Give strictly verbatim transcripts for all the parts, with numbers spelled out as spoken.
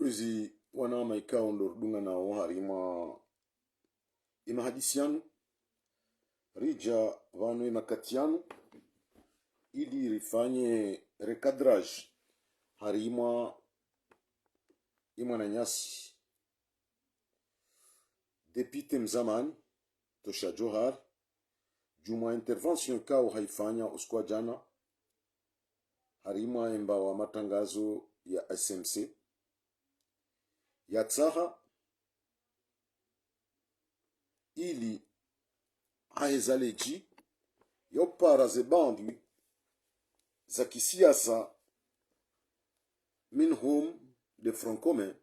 Kwezi wananya ikao ndo ridungana nao harimwa ye mahadisi yanu, ridja pvanu ye makati yanu, ili rifanye recadrage harimwa ye mwananyasi député mzamani, Tosha Djohar, djuu mwa intervention ikao hayifanya usiku wa djana, harimwa ye mbawa matrangazo ya S M C, yatsaha ili aheza ledji ya upara ze bandwi za kisiasa, minhum le Front Commun,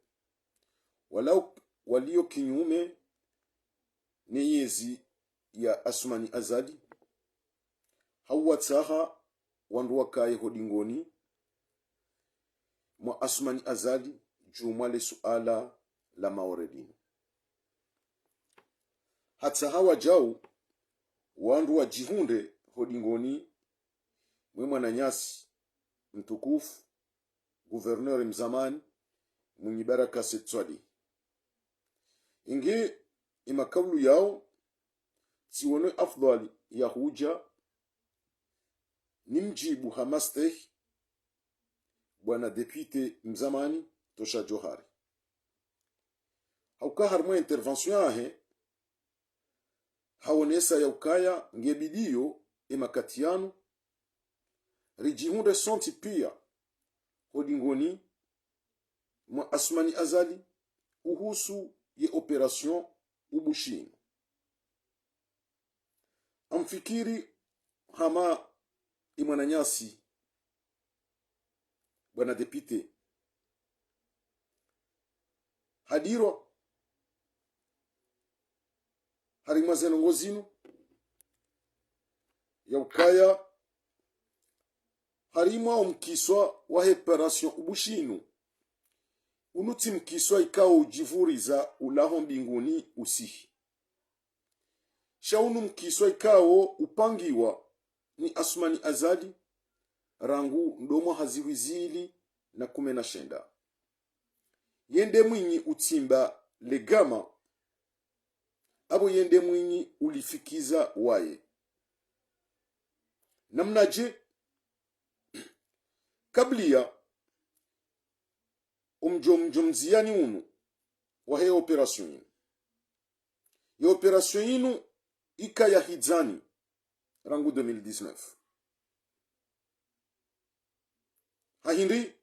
wala-, walio kinyume ne yezi ya Assoumani Azali, hau watsaha wandru wakaye ho dingoni mwa Assoumani Azali djuu mwa le suala la Maore linu. Hatsaha wadjau wandru wadjihundre ho dingoni mwe mwananyasi mtukufu, gouverneur mzamani, Mwinyi Baraka Said Soilihi. Inge ye makaulu yao, tsiwono afdhwali ya hudja nimdjibu ha mastehi bwana député mzamani Tosha Djohar. Hauka harimwa ye intervention yahe, haonesa ya ukaya nge bidiyo ye makati yanu, ridjihundre sontsi pia ho dingoni mwa Assoumani Azali uhusu ye opération Ubushi inu. Ngamfikiri hama ye mwananyasi, bwana député, hadirwa harimwa ze ndrongoo zinu, ya ukaya harimwa wo mkiswa wahe opération Ubushi inu, unu tsi mkiswa ikao udjipvuriza ulawa mbinguni usihi. Sha unu mkiswa ikao upangiwa ni Assoumani Azali rangu ndo mwaha zihwi zili na kume na shenda. Ye nde mwinyi utsimba le gama, apvo ye nde mwinyi ulifikiza waye. Namnadje? Kabla ya omdjo, omdjo mdziyani unu wahe opération inu. Ye opération inu ikaya hidzani rangu deux mille dix-neuf. Ha hindri?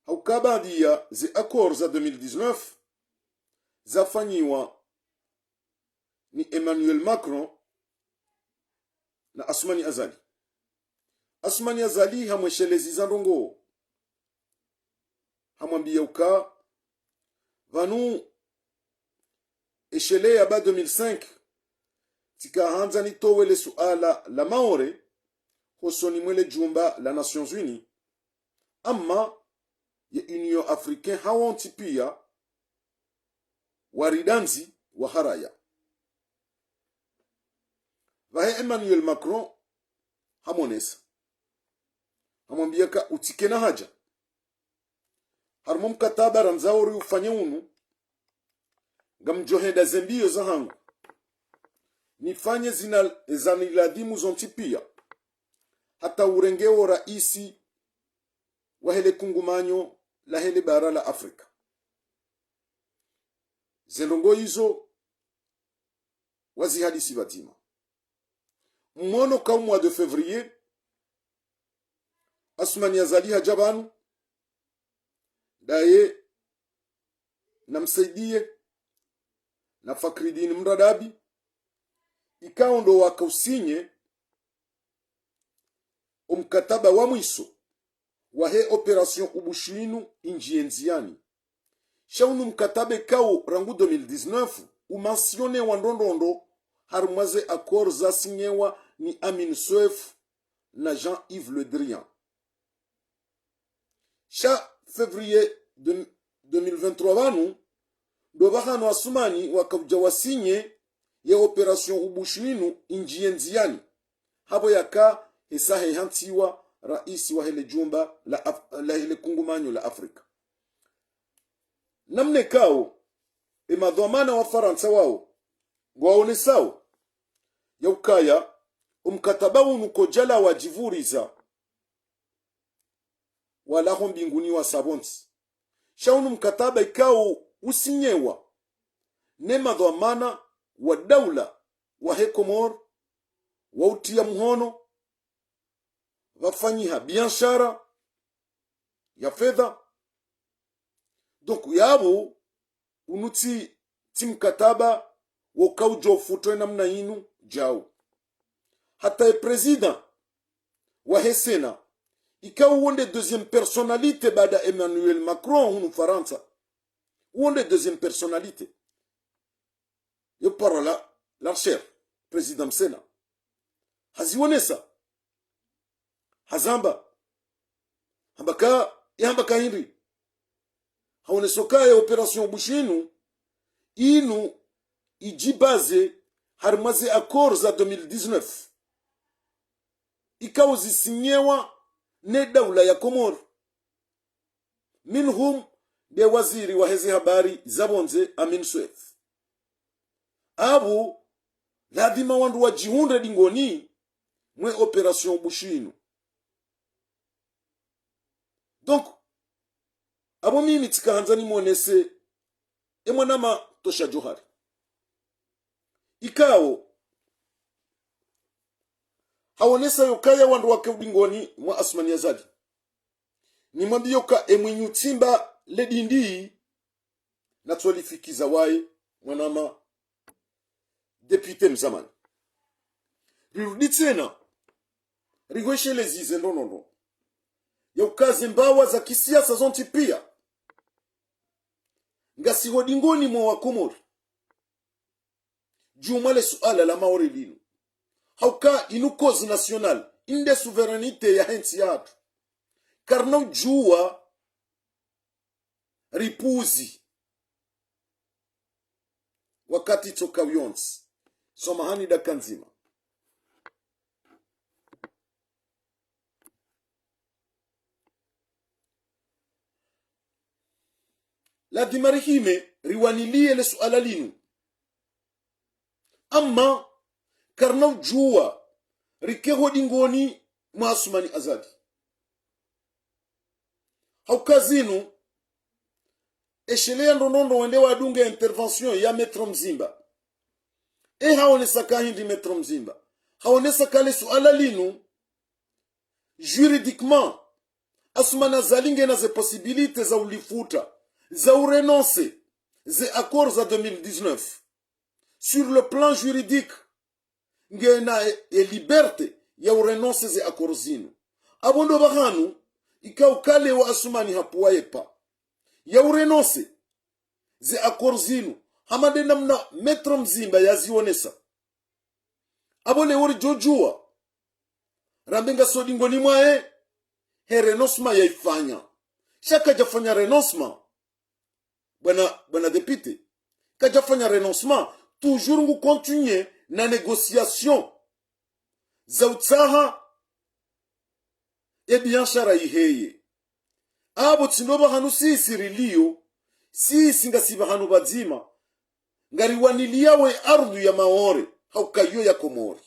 Hauka baadhwi ya ze accords za deux mille dix-neuf zafanyiwa ni Emmanuel Macron na Assoumani Azali. Assoumani Azali hamweshelezi za ndrongoo, hamwambiya uka pvanu esheleya ba deux mille cinq, tsika handza nitowe le suala la Maore hosoni mwe le djumba la Nations Unies, amma ye Union Africaine hawontsi pia waridandzi waharaya. Pvahe Emmanuel Macron hamonesa, hamwambiya ka utsikena haja. Harumwa mkataba randzao riufanye unu, ngamdjo henda ze mbiyo zahangu, nifanye zina, zaniladhimu zontsi pia, hata urenge wo raisi wahe le kungumanyo lahe le bara la Afrika. Ze ndrongoo izo wazihadisi pvadzima. Mwono ka o mois de février, Assoumani Azali haja pvanu, ndaye na Msaidié, na Fakridine Mradabi, ikao ndo waka usinye o mkataba wa mwiso wahe opération Ubushi inu indjiye ndziyani. Sha unu mkataba ikao rangu deux mille dix-neuf umentionnewa ndrondrondro harumwa ze accords zasinyewa ni Amine Souef na Jean-Yves Le Drian. Sha février de, deux mille vingt-trois pvanu, ndo pvahanu Assoumani waka uja wasinye ye opération Ubushi inu indjiye ndziyani. Hapvo yaka hesa hehantsiwa raisi wahe le jumba la Af-, lahe le kungumanyo la Afrika. namna ikao emadhwamana wa Farantsa wao ngwaonesao ya ukaya omkataba unu kojala wadjivuriza walaho mbinguni wasa pvontsi. Sha unu mkataba ikao usinyewa ne madhwamana wa daula wahe Komori, wautria muhono, pvafanyiha biashara ya fedha. Donc yapvo unu tsi, tsi mkataba wo kaudjo ufutwa namna inu djau. Hata e président wahe Sénat, ikao uwo nde deuxième personnalité baada Emmanuel Macron hunu Farantsa, uwo nde deuxième personnalité, yo paro la, la chair, président Sénat, hazionesa, hazamba, hamba ka, yahamba ka hindri, haonesa ka ye opération Bushi inu, inu idjibaze harimwa ze accords za deux mille dix-neuf, ikao zisinyewa ne daula ya Komori. Minhum nde waziri waheze habari za pvondze, Amine Souef. Apvo lazima wandru wadjihundre dingoni mwe opération Bushi inu. Donc, apvo mimi tsikahandza nimwonese e mwanama Tosha Djohar, ikao haonesa yo kaya wandru wake udingoni mwa Assoumani Azali. Nimwambiyo ka e mwinyi utsimba le dindi, natsolifikiza waye mwanama député mzamani. Rirudi tsena, rihwesheleze ze ndrongoo ya uka ze mbawa za kisiasa zontsi pia ngasi ho dingoni mwa Wakomori djumwa le suala la Maore linu. Hauka inu cause nationale, inde souveraineté yahe ntsi yahatru. Karina udjuwa ripuuzi wakati tsoka uyontsi. Samahani, dakika ndzima. Lazima rihime riwaniliye le suala linu. Amma karina udjuwa rike ho dingoni mwa Assoumani Azali. Hauka zinu, e sheleya ndrongoo wende wadunge intervention ya Maître Mzimba. E haonesa ka hindri Maître Mzimba? Haonesa ka le suala linu, juridiquement, Assoumani Azali ngena ze possibilités za ulifuta, za urenoncer ze accords za deux mille dix-neuf. Sur le plan juridique, ngena e, e liberté ya urenoncer ze accords zinu. Apvo ndo pvahanu ikao ka leo Assoumani hapvuwa ye pas ya urenoncer ze accords zinu, hama nde namna Maître Mzimba yazionesa. Apvo leo ridjo djuwa rambe ngasi ho dingoni mwahe, he renoncement yaifanya. Sha kadjafanya renoncement, bwana, bwana député. Kadjafanya renoncement, toujours ngu continuer na négociation za utsaha e biashara iheye. Apvo tsi ndo pvahanu sisi riliyo, sisi ngasi pvahanu pvadzima, ngariwaniliyawo e ardhu ya Maore, hauka iyo ya Komori.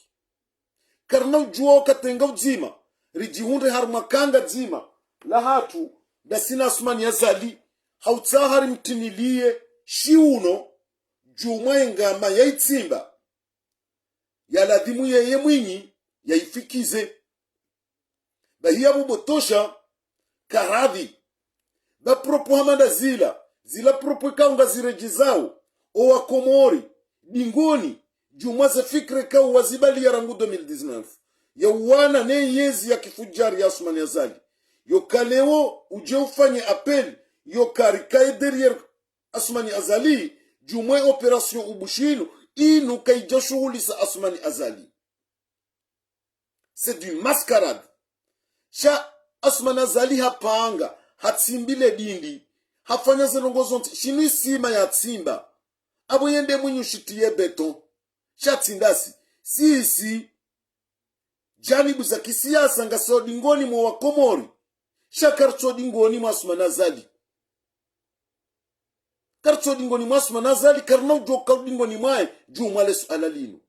Karina udjuwa wakati nga udzima ridjihundre harimwa kanga dzima lahatru, ndasi na Assoumani Azali, ha utsaha rimtiniliye shiuno djumwa ye ngama yaitsimba, ya ladhimu yeye mwinyi yaifikize. Bahi yapvo bo Tosha karadhi. Ba propos hama nda zila, zila propos ikao ngaziredjezao o Wakomori dingoni djumwa ze fikira ikao wazibaliya rangu deux mille dix-neuf, ya uwana ne yezi ya kifudjari ya Assoumani Azali. Yo ka leo udje ufanye appel yo ka rikaye derrière Assoumani Azali djumwa e opération Bushi inu, inu kaidja shuhulisa Assoumani Azali. C'est du mascarade. Sha Assoumani Azali hapanga, hatsimbi le dindi, hafanya ze ndrongoo zontsi, shinu isima yatsimba. Apvo yende mwinyi ushitiye béton. Sha tsi ndasi, sisi, janibu za kisiasa ngasi ho dingoni mwa Wakomori, sha karitsi ho dingoni mwa Assoumani Azali. Karitso dingoni mwa Assoumani Azali, karina udjo ka udingoni mwahe, djuu mwa le suala linu.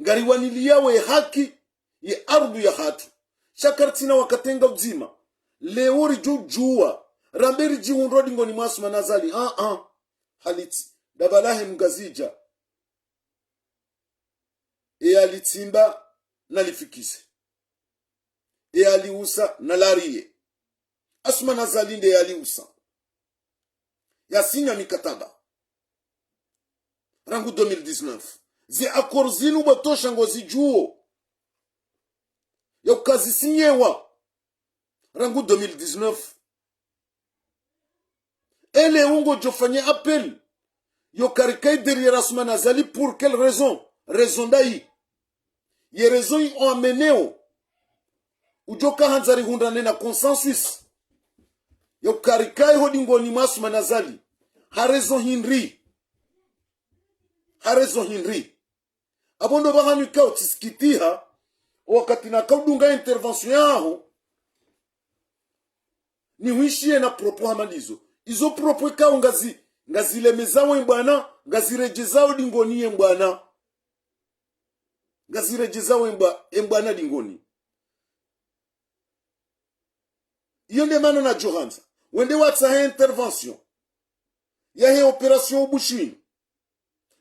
Ngariwaniliyao ye haki, ye ardhu yahatru. Sha karitsina wakati nga udzima. Leo ridjo djuwa, rambe ridjihundro dingoni mwa Assoumani Azali. Ah, ah. Halitsi, daba lahe Mngazidja. Ye yalitsimba nalifikise. Ye yaliusa nalariye. Assoumani Azali nde yaliusa. Yasinya mikataba. Rangu deux mille dix-neuf. Ze accords zinu bo Tosha ngozidjuo. Yauka zisinyewa. Rangu deux mille dix-neuf. Ye leo ngodjo fanya appel. Yo karikai derrière Assoumani Azali, pour quelle raison? Raison ndayi? Ye raison yi o ameneo. Udjo ka handza rihundrane na consensus. Yo karikai ho dingoni mwa Assoumani Azali. Ha raison hindri? Ha raison hindri? Abo ndo pvahanu ikao tsisikitiha, wakati nakaudunga intervention yaho, nihwishiye na propos hama ndizo. Izo propos ikao ngazi, ngazilemezao ye mbwana, ngaziredjezao dingoni ye mbwana. Ngaziredjezao ye mbwa-, ye mbwana dingoni. Iyo nde mana nadjo handza wende watsahe intervention yahe opération Ubushini.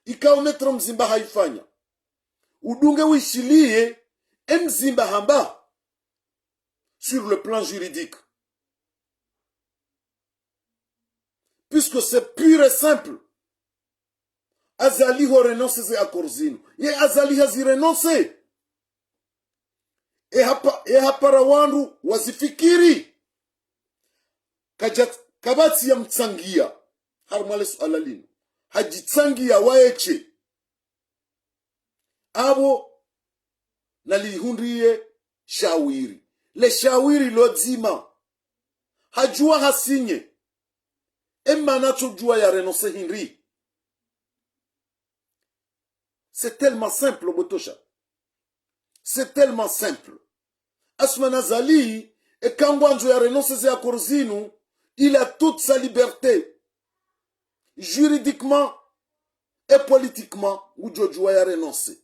Ikao Maître Mzimba haifanya. Udunge wishiliye, e Mzimba hamba, sur le plan juridique. Puisque c'est pur et simple. Azali ho renoncer ze accords zinu. Ye Azali hazi renoncer. E hapa, e hapara wandru wazifikiri. Kadja, kapvatsi ya mtsangia harumwa le suala linu. Hadjitsangia waye she. Abo nalihundriye shawiri. Le shawiri lo dzima. Hadjuwa hasinye. E mana tsodjuwa ya renoncer hindri? C'est tellement simple, bo Tosha. C'est tellement simple. Assoumani Azali, eka ngwandzo ya renoncer ze accords zinu, il a toute sa liberté. Juridiquement et politiquement, ngudjo djuwa ya renoncer.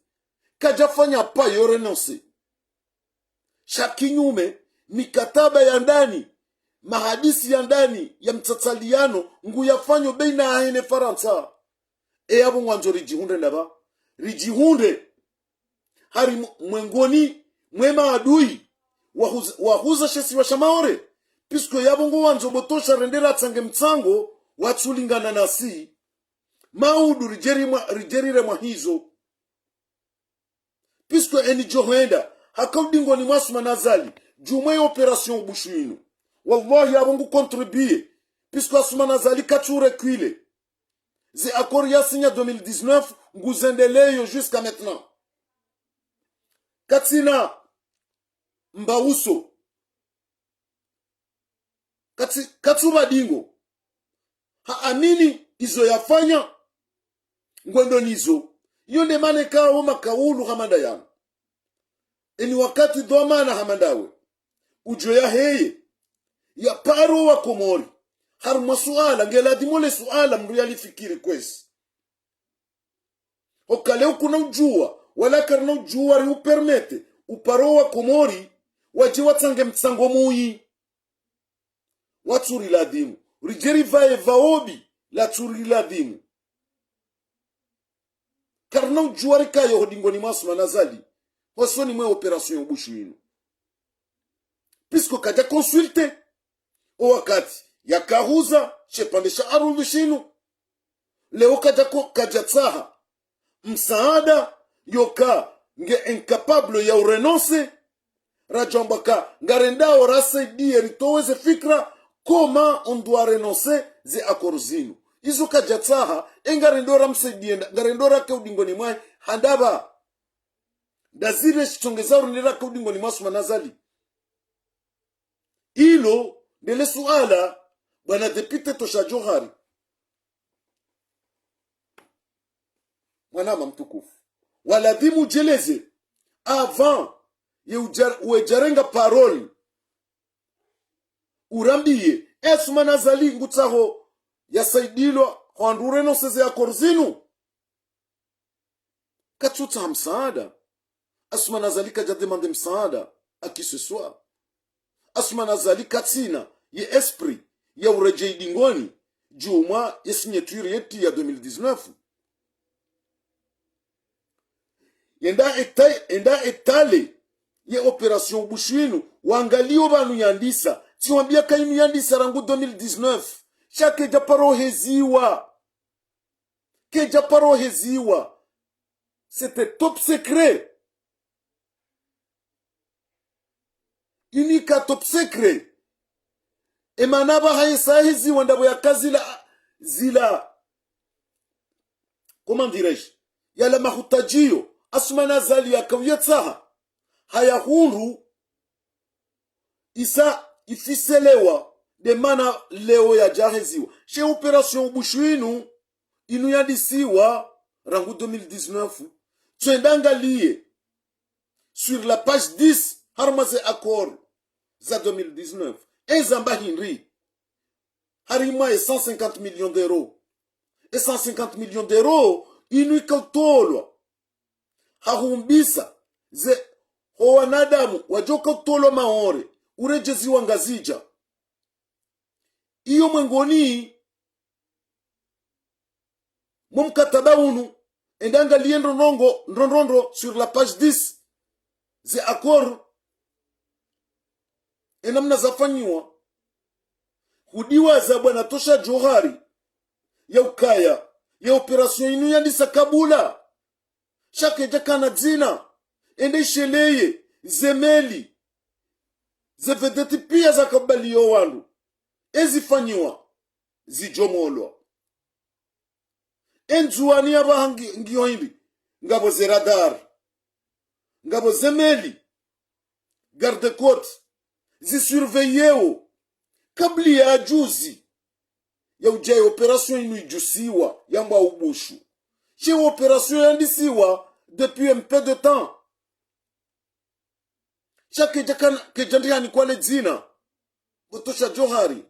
Kadjafanya pas yo renoncer. Sha kinyume, mikataba ya ndani, mahadisi ya ndani ya mtsatsaliyano nguyafanyo beina yahe ne Farantsa. E yapvo ngwandzo ridjihundre ndapvi? Ridjihundre hari mwe-, mwengoni mwe maadui wahuza, wahuza she isiwa sha Maore. Puisque yapvo ngwandzo bo Tosha rende ratsange mtsango watsulingana nasi. Maudu ridjeri mwa, ridjeri re mwa hizo. Puisque eni djo hwenda haka udingoni mwa Assoumani Azali djuu mwe opération Ubushini. Wallahi, yapvo ngu contribuer. Puisque Assoumani Azali katsu reculer. Ze accords ya signé deux mille dix-neuf nguzendeleyo jusqu'à maintenant. Katsina mbauso. Katsi, katsu pva dingo. Haamini izo yafanya, ngwendo nizo. Iyo nde mana ikao makaulu hama ndayanu. Eni wakati dhwamana hama ndawe udjo yaheye, yaparo wa Komori harumwa suala, ngeladhimu le suala mndru yalifikiri kwezi. Hukaya ukuna udjuwa, wala karina udjuwa ri upermettre uparo wa Komori wadje watsange mtsango muyi. Watsu riladhimu. Ridje ripvaye pvaobi latsu riladhimu. Karina udjuwa rikayo ho dingoni mwa Assoumani Azali hosoni mwe opération ya Ubushini. Puisque kadja consulter o wakati yakahuza she pvandre sha arudhu shinu. Leo kadja ko-, kadja tsaha msaada, yoka nge incapable ya urenoncer. Radjwamba ka ngarendao rasaidiye ritowe ze fikra, comment on doit renoncer ze accords zinu. Izo kadja tsaha, e ngarendo ramsaidiye nda, ngarendo rake udingoni mwahe handapvi? Ndazile shitsongeza urende rake udingoni mwa Assoumani Azali. Ilo ndele suala, bwana député Tosha Djohari. Mwanama mtukufu, waladhimu udjeleze avant ye udja-, wedjarenga parole. Urambiye, Assoumani Azali ngutsaho yasaidilwa hwandru renonse ze accord zinu. Katsutsaha msaada. Assoumani Azali kadja demande msaada à qui que ce soit. Assoumani Azali katsina ye esprit ya uredjei dingoni djumwa ye signature yeti ya deux mille dix-neuf. Yenda eta-, enda etale ye opération Ubushu inu, wangaliye pvanu yandisa. Tsiwambia ka inu yandisa rangu deux mille dix-neuf. Sha kedja paro heziwa. Kedja paro heziwa. C'était top secret. Inu ika top secret. Emana pvaha yesa heziwa ndapvo yaka zila, zila, comment dirais-je, yala mahutadjiyo Assoumani Azali yaka uyatsaha. Haya hundru isa ifiselewa, ndemana leo yadja heziwa. She opération Ubushu inu, inu yandisiwa rangu deux mille dix-neuf. Tswenda ngaliye sur la page dix harumwa ze accord za deux mille dix-neuf. Eza mba hindri? Harimwa ye cent cinquante millions d'euros. E cent cinquante millions d'euros inu ika utolwa hahumbisa ze ho wanadamu wadjoka utolwa Maore, uredjeziwa Ngazidja. Iyo mwengoni mwa mkataba unu, enda ngaliye ndrondrondro, ndrondrondro sur la page dix ze accord, enamna zafanyiwa. Hudiwaza bwana Tosha Djohari, ya ukaya ye opération inu yandisa kabula. Sha kedja kana dzina. Ende isheleye ze meli, ze vedeti pia zakabaliyo wandru. Ezifanyiwa zidjomolwa. Endzuwani ya pvaha ngi-, ngiyo hindri? Ngapvo ze radar, ngapvo ze meli, garde-côte, zisurveilleo. Kabla ya juzi ya udja ye opération inu idjusiwa yambwa Ubushu. She opération yandisiwa depuis un peu de temps. Sha kedja kana, kedja ndrihani kwale dzina bo Tosha Djohari.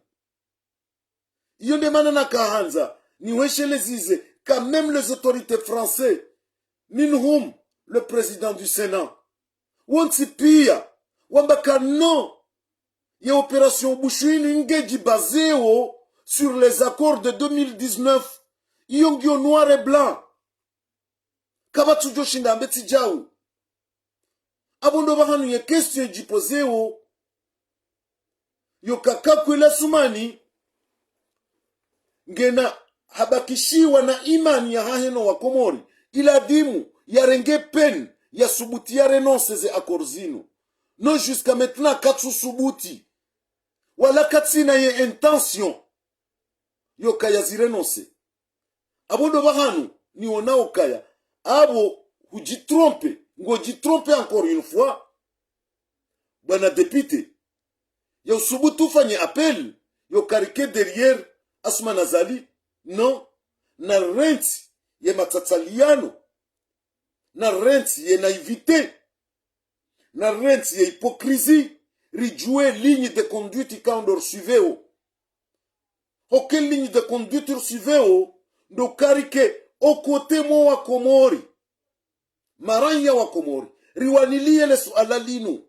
Iyo ndemana nakahandza nihwesheleze ze, quand même les autorités françaises, minhum le président du Sénat, wontsi pia wamba ka non, ye opération Ubushu inu ingedji baseo sur les accords de deux mille dix-neuf. Iyo ngiyo noir et blanc. Kapvatsu djoshinda ambe tsi djau. Apvo ndo pvahanu ye question idjipozeo, yo kaka kweli Assoumani ngena habakishiwa na imani yahahe no Wakomori, iladhimu yarenge peine, yasubuti ya renoncer ze accords zinu. Non, jusqu'à maintenant katsusubuti, wala katsina ye intention yo kaya zirenoncer. Apvo ndo pvahanu niwonao kaya apvo hudjitromper, ngodjitromper encore une fois, bwana député. Ya usubutu ufanye appel, yo karike derrière Assoumani Azali. Non, na rentsi ye matsatsaliyano, na rentsi ye naïveté, na rentsi ye hypocrisie, ridjuwe ligne de conduite ikao ndo risuiveo. Hoke ligne de conduite risuiveo, ndo karike o côté mo Wakomori, maranya Wakomori, riwaniliye le suala linu.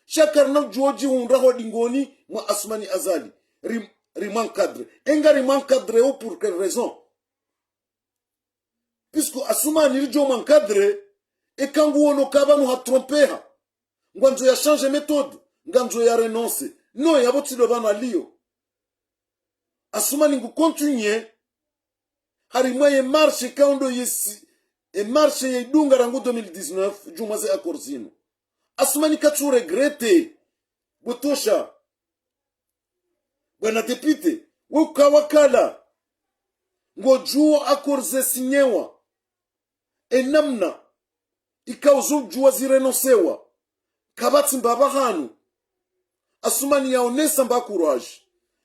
Sha karina udjuwa udjihundra ho dingoni mwa Assoumani Azali, ri-, rimwencadrer. Enga rimwencadrer o pour quelle raison? Puisque Assoumani ridjomwencadrer, eka nguwono ka pvanu hatrompeha, ngwandzo ya changer méthode, ngwandzo ya renoncer. Non, yapvo tsi ndo pvanu aliyo. Assoumani ngu continuer harimwa ye marche ikao ndo yesi, e marche yayidunga rangu deux mille dix-neuf, djumwa ze accords zinu. Assoumani katsu regretter, bo Tosha. Bwana député, we uka wakala, ngodjuwa accords zesinyewa, enamna ikao zo udjuwa zirenoncewa. Kapvatsi mbapvi hanu Assoumani yaonesa mba courage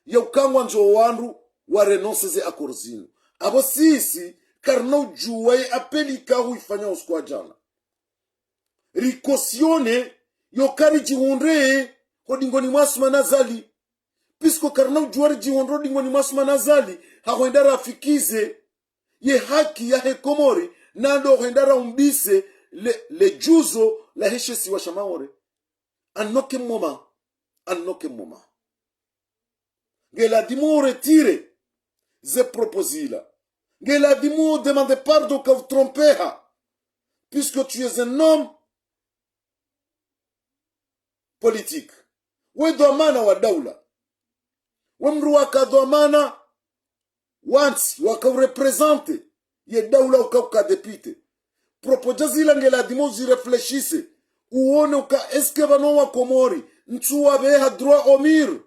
ya uka ngwandzo wandru warenonce ze accords zinu. Apvo sisi karina udjuwa ye appel ikao huifanya usiku wa djana. Ricautionner yo karidjihundre ho dingoni mwa Assoumani Azali. Puisque karina udjuwa ridjihundru dingoni mwa Assoumani Azali, ha hwenda rafikize ye haki yahe Komori, na ndo hwenda raumbise le, le djuzo lahe she isiwa sha Maore. À aucun moment, à aucun moment. Nge ladhimu uretire ze propos zila. Nge ladhimu udemande pardon ka utrompeha. Puisque tu es un homme politique. We dhwamana wa daula. We mndru waka dhwamana wa ntsi, waka ureprésenter ye daula uka uka député. Propos dja zila nge ladhimu uziréfléchisse, uone uka est-ce que pvanu wa Komori ntsu wapveha droit au mur.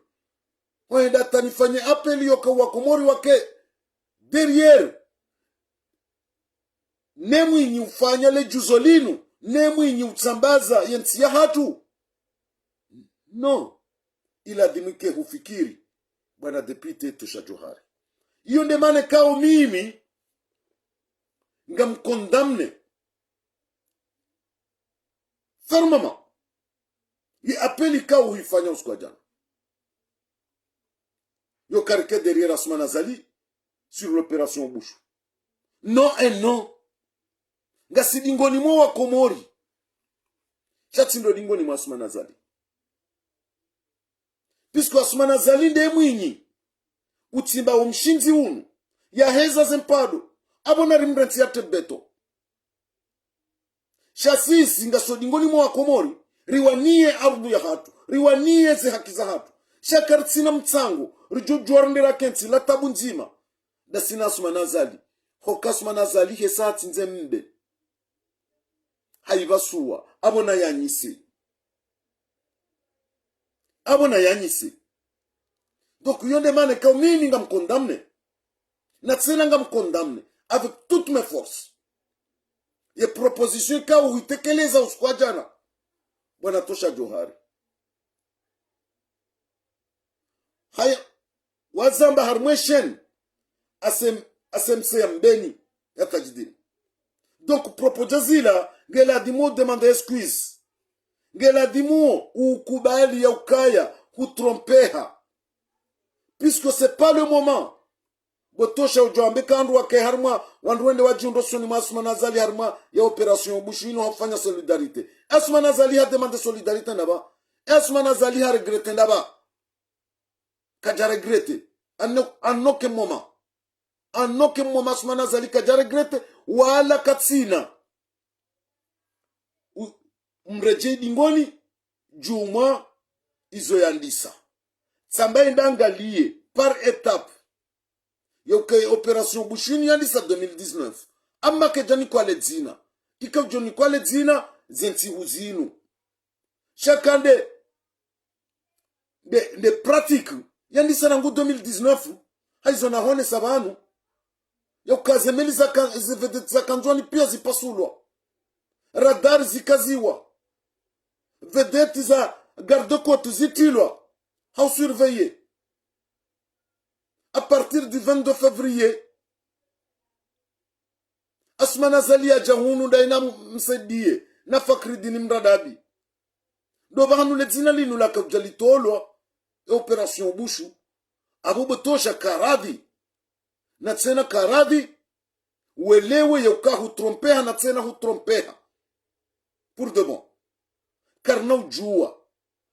Hwenda hata nifanye appel yoka wa Komori wake derrière ne mwinyi ufanya le djuzo linu, ne mwinyi utsambaza ye ntsi yahatru. Non. Iladhimu ike hufikiri, bwana député Tosha Djohar. Iyo nde mana ikao mimi ngam condamné fermement ye appel ikao huifanya usiku wa djana. Yo karike derrière Assoumani Azali sur l'opération Bushou. Non et non. Ngasi dingoni mwa wa Komori. Sha tsi ndo dingoni mwa Assoumani Azali. Puisque Assoumani Azali nde mwinyi utsimba wo mshindzi unu, yaheza ze mpado, apvo na rimrentsi ya tebeto. Sha sisi ngaso dingoni mwa wa Komori, riwaniye ardhu yahatru, riwaniye ze haki zahatru. Sha karitsina mtsango, ridjo djuwa rende rakentsi la tabu ndzima. Ndasi na Assoumani Azali, hoka Assoumani Azali hesa atsindze mbe. Haipvasuwa, apvo na yanyise. Apvo na yanyise. Donc, iyo nde mana ikao mimi ngam condamné. Na tsena ngam condamné avec toutes mes forces ye proposition ikao huitekeleza usiku wa djana, bwana Tosha Djohar. Haya, wazamba harumwa ye chaîne, asem, asemse ya mbeni ya Tajdine. Donc, propos dja zila, nge ladhimu udemande excuse. Nge ladhimu ukubali ya ukaya hutrompeha. Puisque c'est pas le moment. Bo Tosha udjo wambe ka wandru wake harumwa, wandru wende wadjihundru usoni mwa Assoumani Azali harumwa ya opération Bushou inu hafanya solidarité. Assoumani Azali hademande solidarité ndapvi? Assoumani Azali haregretter ndapvi? Kadja regretter. À aucun moment. À aucun moment Assoumani Azali kadja regretter, wala katsina. U-, mredjei dingoni, djumwa izo yandisa. Tsamba yenda angaliye, par étape. Yo ke opération Bushou inu yandisa deux mille dix-neuf. Amma kedja nikwa le dzina. Ika udjo nikwa le dzina, ze ntsihu zinu. Sha ka nde, nde, nde pratique yandisa rangu deux mille dix-neuf, haizo nahonesa pvanu. Yo ka ze meli zaka, ze vedette zaka Ndzuani pia zipasulwa. Radar zikaziwa. Vedette za garde-côte zitrilwa. Hau surveiller. À partir du vingt-deux février, Assoumani Azali yadja hunu ndaye na Msaidié, na Fakridine Mradabi. Ndo pvahanu le dzina linu laka udja litolwa, e opération Bushou. Apvo bo Tosha karadhi. Na tsena karadhi, welewe ya uka hutrompeha na tsena hutrompeha. Pour de bon. Karina udjuwa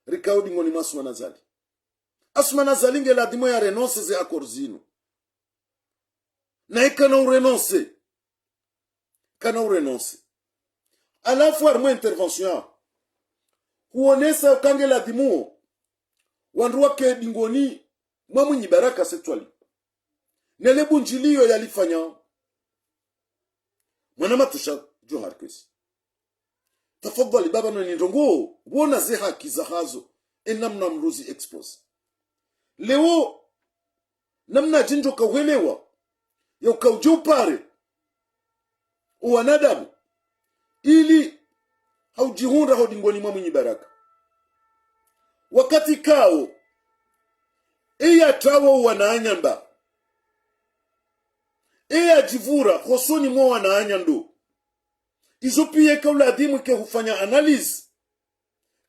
rikao dingoni mwa Assoumani Azali. Assoumani Azali nge ladhimu ya renoncer ze accords zinu. Naye kana u renoncer. Kana u renoncer. Halafu harumwa intervention yaho, huonesa uka nge ladhimu wandru wake dingoni mwa Mwinyi Baraka Said Soilihi. Ne le bundjiliyo yalifanya mwananya Tosha Djohar Kwesi. Tafadhali baba, nani ndrongoo, wona ze haki zahazo, e namna mdru zi exposer. Leo, namna djindjo ka uhelewa, ya uka udje upare o wanadamu, ili haudjihundra ho dingoni mwa Mwinyi Baraka. Wakati kao, eya trawa o wananya mba, eya djivura hosoni mwa wananya ndo. Izo pia ika uladhimu ike hufanya analyse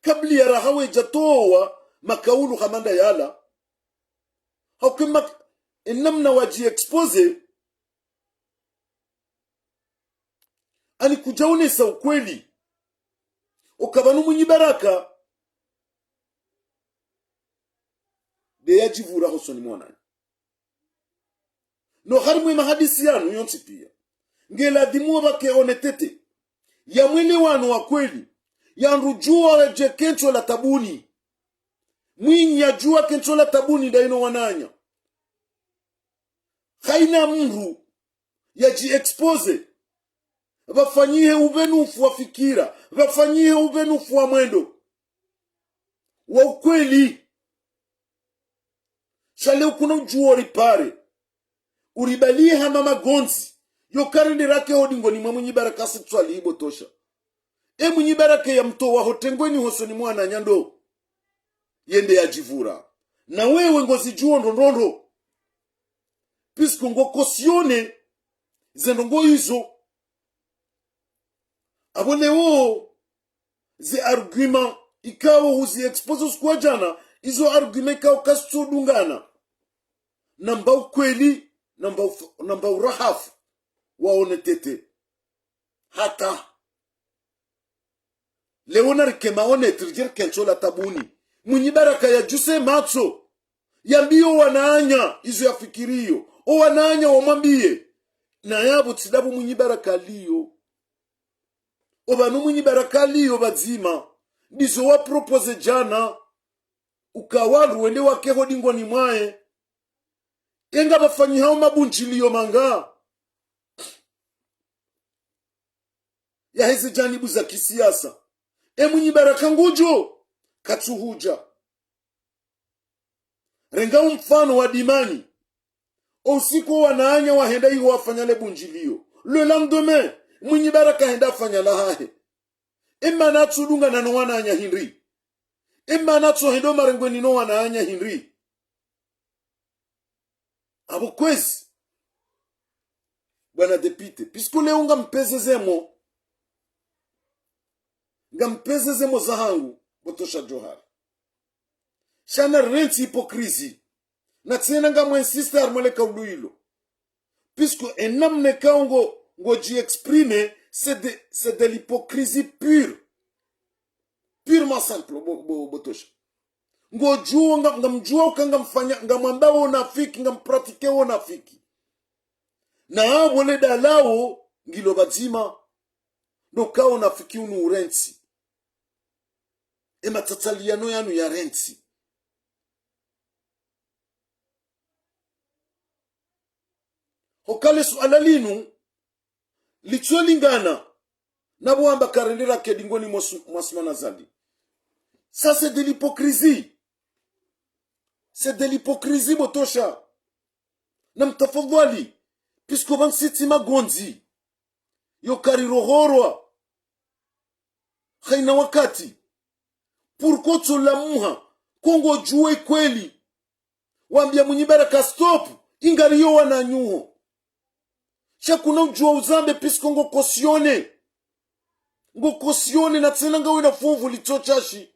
kabla ya raha wedja towa makaulu hama nda yala. Oke mak-, enamna wadji exposer, ani kudjaonesa ukweli. Oka pvanu Mwinyi Baraka nde yadjivura hosoni mwananya. No harimwa emahadisi yanu yontsi piya, ngeladhimu wapvake honnêteté, ya mwelewano wa kweli, ya ndru djuwa yadje kentso la tabuni. Mwinyi yadjuwa kentso la tabuni nda ino wananya. Haina mndru yadji exposer, pvafanyihe upvenufu wa fikira, pvafanyihe upvenufu wa mwendo wa ukweli. Sha leo kuna udjuwa uripare, uribaliye hama magondzi, yo karende rake ho dingoni mwa Mwinyi Baraka si tswali ibotosha. E Mwinyi Baraka yamtowa ho tengweni hosoni mwananya ndo yende yadjivura. Na wewe ngozidjuwo ndrondrondro. Puisque ngo cautionner ze ndrongo izo. Apvo leo, ze argument ikao huzi exposer usiku wa djana, izo argument ikao kazitsudungana namba ukweli, namba uf-, namba urahafu wa honnêteté. Hata leo narike ma honnête, ridje rikentso la tabuni. Mwinyi Baraka yadjuse matso, yambiye o wananya izo yafikiriyo. O wananya wamwambiye. Na yapvo tsi ndapvo Mwinyi Baraka aliyo. O pvanu Mwinyi Baraka aliyo pvadzima, ndizo wa proposer djana, uka wandru wende wake ho dingoni mwaye. Enga pvafanyihao mabundjiliyo manga yaheze janibu za kisiyasa. E Mwinyi Baraka ngudjo, katsuhudja. Renga umfano wa Dimani. O usiku o wananya wahenda iho wafanya le bundjiliyo. Le lendemain, Mwinyi Baraka henda afanya lahahe. E mana atsudungana no wananya hindri? E mana atsohenda o marengweni no wananya hindri? Apvo kwezi, bwana député, puisque leo ngampveze ze mo, ngampveze ze mo zahangu, botosha Djohar. Sha narirantsi hypocrisie. Na tsena ngamwinsister harimwa le kaulu ilo. Puisque enamna ikao ngo, ngodji exprimer, c'est de, c'est de l'hypocrisie pure. Purement simple, bo, bo, botosha. Ngodjuwa, nga, ngamdjuwa uka ngamfanya, ngamwamba wo unafiki, ngampratiquer wo unafiki. Na apvo le dalao ngilo pvadzima, ndo ka unafiki unu urantsi. E matsatsaliyano yanu yarantsi. Hukaya le suala linu, litsolingana, na pvo wamba karende rake dingoni mwa Su-, mwa Assoumani Azali. Ça, c'est de l'hypocrisie. C'est de l'hypocrisie, botosha. Na mtafadhwali, puisque pvanu si tsi magondzi, yo karirohorwa. Haina wakati. Pourquoi tsolamuha, ko ngodjuwa ikweli? Wambia Mwinyi Baraka stop, ingariyo wananyuho. Sha kuna udjuwa uzambe puisque ngo cautionner. Ngo cautionner na tsena ngawe na funvu litso shashi.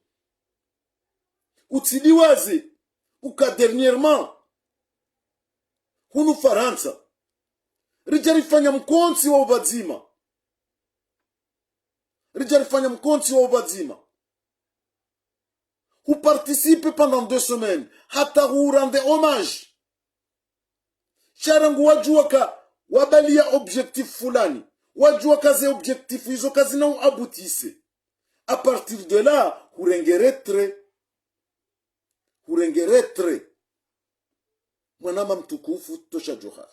Utsidiwaze, uka dernièrement, hunu Farantsa, ridja rifanya mkontsi wa upvadzima. Ridja rifanya mkontsi wa upvadzima. Hu participer pendant deux semaines, hata hu rendre hommage. Sha rangu wadjuwa ka wabaliya objectif fulani, wadjuwa ka ze objectif izo kazina u aboutir. À partir de là, hu regretter. Hu regretter. Mwanama mtukufu tosha Djohar.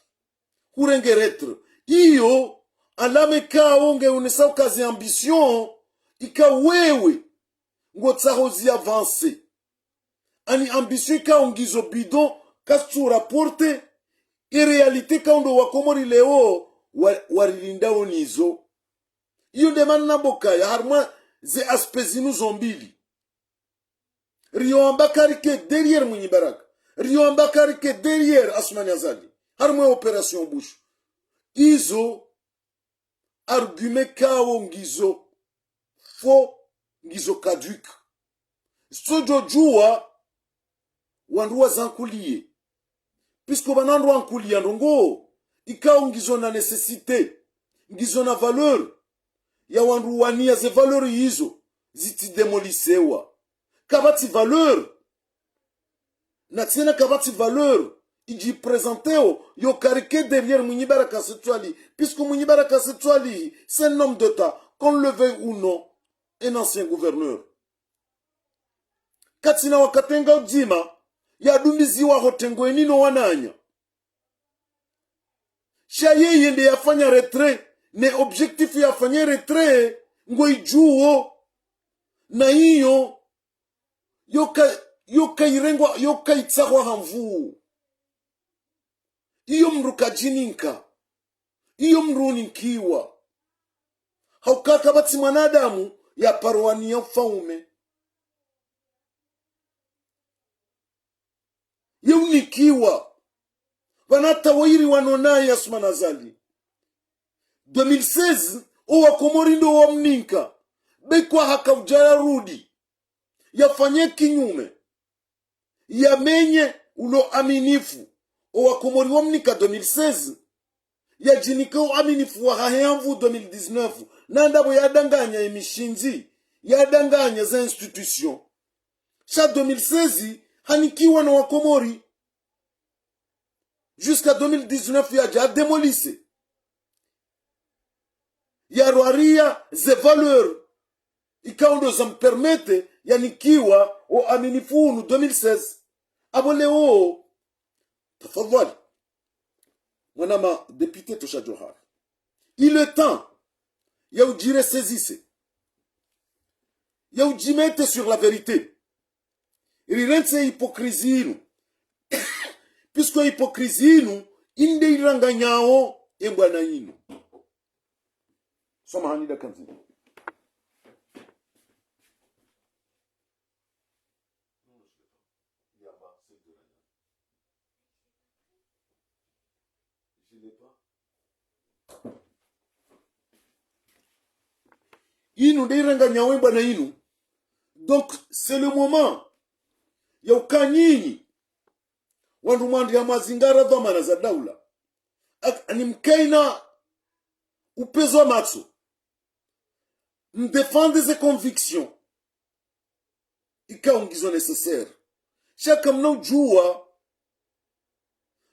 Hu regretter. Iyo, alama ikao nge unesa uka ze ambition, ika wewe, ngotsaho zi avancer. Ani ambition ikao ngizo bidon, kazitsu rapporter, e réalité ikao ndo Wakomori leo, wa, warilindao nizo. Iyo nde mana namba ukaya, harimwa ze aspects zinu zo mbili. Riyo amba karike derrière Mwinyi Baraka. Riyo amba karike derrière Assoumani Azali. Harimwa opération Bushu. Izo argument ikao ngizo faux, ngizo caduc. Sodjo djuwa wandru wazankuliye. Puisque pvanu wandru wankuliya ndrongoo ikao ngizo na nécessité, ngizo na valeur, ya wandru waniya ze valeur izo zitsi démolisewa. Kapvatsi valeur. Na tsena kapvatsi valeur idji présenteo yo carré derrière Mwinyi Baraka Said Soilihi, puisque Mwinyi Baraka Said Soilihi, c'est un homme d'État, qu'on le veuille ou non, un ancien gouverneur. Katsina wakati nga udzima yadundiziwa ho tengweni no wananya. Sha yeye nde yafanya retrait, ne objectif yafanye retrait ngo idjuwo. Na iyo yoka, yoka irengwa, yoka itsahwa ha nvuu. Iyo mndru kadjininka. Iyo mndru uninkiwa. Hauka kapvatsi mwanadamu yaparo waniya ufaume. Ye unikiwa. Pvanu hata wayiri wanu naye Assoumani Azali. Deux mille seize, o Wakomori ndo wamninka. Be kwaha kaudja yarudi yafanye kinyume, yamenye ulo aminifu. O Wakomori wamnika deux mille seize, yadjinika o aminifu wahahe ha nvuu deux mille dix-neuf. Na ndapvo yadanganya emishindzi, yadanganya za institution. Sha deux mille seize hanikiwa no Wakomori. Jusqu'à deux mille dix-neuf yadja démolise, yarwariya ze valeur ikao ndo zampermete yanikiwa o aminifu unu deux mille seize. Apvo leo, tafadhwali, mwanama député Tosha Djohar, il est temps ya udjiressaisisse, ya udjimete sur la vérité. Rirentse hypocrisie inu. Puisque hypocrisie inu inde iranganyao embwana inu. Samahani dakika ndzima. Inu nde iranganyao embwana inu. Donc, c'est le moment ya uka nyinyi wandru mwandriya mwazingara dhwamana za daula, ak-, ani mkaina upvezo wa matso, mdéfende ze conviction ikao ngizo nécessaire. Sha kamna udjuwa,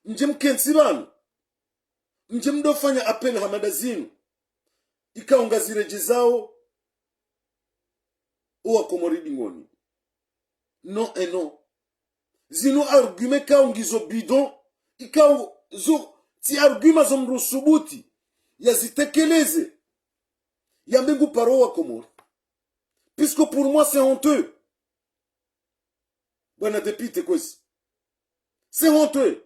mdje mkentsi pvanu, mdje mdofanya appel hama nda zinu, ikao ngaziredjezao o Wakomori dingoni. Non et non. Zinu argument ikao ngizo bidon, ikao zo tsi argument zo mndru usubuti yazitekeleze, yambe ngu paro Wakomori. Puisque pour moi, c'est honteux. Bwana député, kwezi, c'est honteux.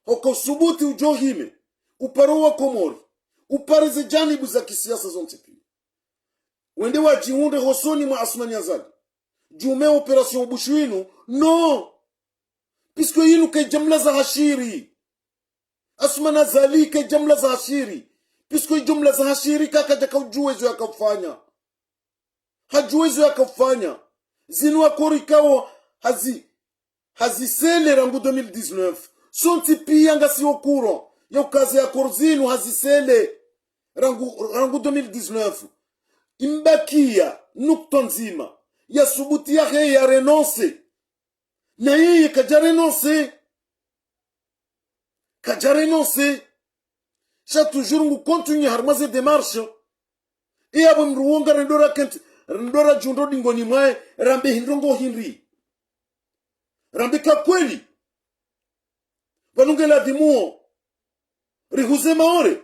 Hoko usubuti udjo hime, uparo Wakomori, upare ze janibu za kisiasa zontsi piya, wende wadjihundre hosoni mwa Assoumani Azali djuu me opération Ubushu inu. Non. Puisque inu kaidja mlaza ha shiri. Assoumani Azali kaidja mlaza ha shiri. Puisque idjo mlaza ha shiri, kakadja kaudjuwa izo yakaufanya. Hadjuwa izo yakaufanya. Zinu accord ikao hazi, hazisele rangu deux mille dix-neuf. Sontsi piya ngasi au courant ya uka ze accord zinu hazisele rangu, rangu deux mille dix-neuf. Imbakiya nukta ndzima, ya subuti yahe ya renoncer. Na yeye kadja renoncer. Kadja renoncer. Sha toujours ngu continuer harumwa ze démarche. E apvo mndru wo ngarendo rakentsi, rendo radjihundro dingoni mwahe, rambe hindrongo hindri. Rambe ka kweli, pvanu nge ladhimuo rihuze Maore,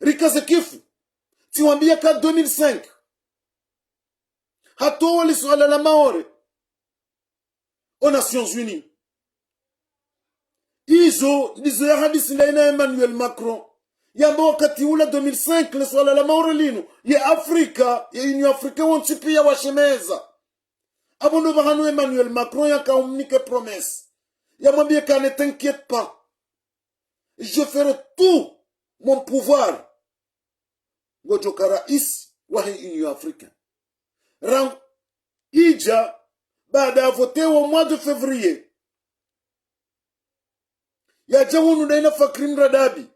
rikaze kifu. Tsiwambiya ka deux mille cinq hatowa le suala la Maore aux Nations Unies. Izo ndizo yahadisi ndayi na Emmanuel Macron. Yamba wakati ula deux mille cinq, le suala la Maore linu, ye Afrika, ye Union Africaine wontsi piya washemeza. Apvo ndo pvahanu Emmanuel Macron yakaumnike promesse, yamwambiye ka ne t'inquiète pas, je ferai tout mon pouvoir ngodjoka raisi wahe Union Africaine. Rangu idja, baada ya votewa mois de février, Yadja hunu ndaye na Fakri Mradabi,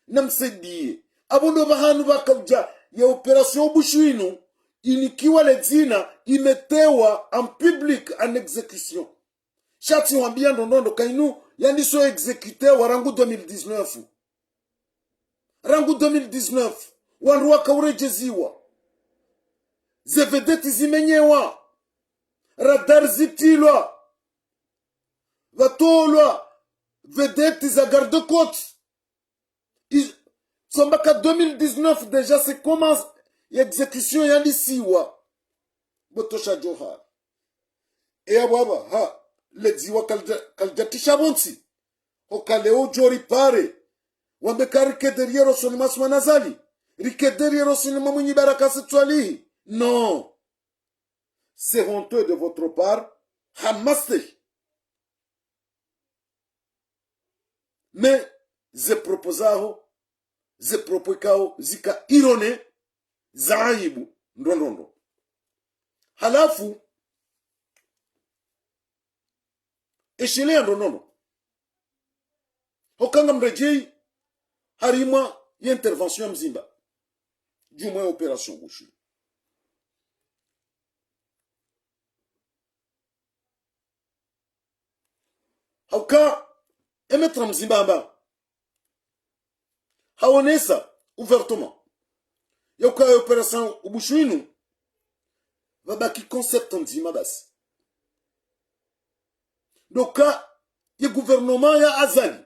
na Msaidié. Apvo ndo pvahanu pvakaudja ye opération Ubushu inu, inikiwa le dzina, imetewa en public en exécution. Sha tsi wambia ndrondrondro ka inu yandiso exécuté wa rangu deux mille dix-neuf. Rangu deux mille dix-neuf, wandru wakauredjeziwa. Ze vedette zimenyewa. Radar zitrilwa. Pvatolwa vedette za garde-côte. Izo, tsamba ka deux mille dix-neuf déjà c'est commence, exécution yandisiwa. Bo Tosha Djohar. E apvo apva, ha, le dziwa kalidja, kalidja trisha pvontsi. Hoka leo udjo ripare, wambe ka rike derrière osoni mwa Assoumani Azali, rike derrière osoni mwa Mwinyi Baraka Said Soilihi. Non. C'est honteux de votre part. Hamaste. Mais ze propos zaho, ze propos ikao zika erronées, za aibu ndrondrondro. Halafu, eshelea ndrondrondro. Hoka ngamredjeyi harimwa ye intervention ya Mzimba djumwa ye opération Ubushu. Hauka, e Maître Mzimba hamba, haonesa ouvertement yauka ye opération Ubushu inu, pvabaki concept ndzima basi. Ndo uka ye gouvernement ya Azali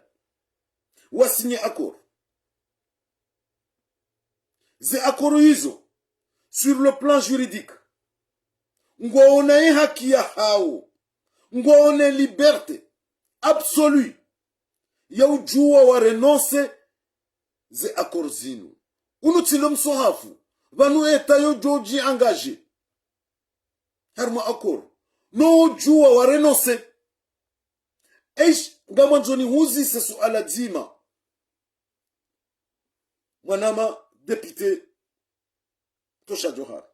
wa signé accord. Ze accord izo, sur le plan juridique, ngwaona ye haki yahawo, ngwaona ye liberté absolue ya udjuwa wa renoncer ze accord zinu. Unu tsi ndo mswahafu, pvanu État yo djo dji engager harimwa accord, no udjuwa wa renoncer. Eish, ngamwandzo nihuzise suala dzima, mwanama député Tosha Djohar.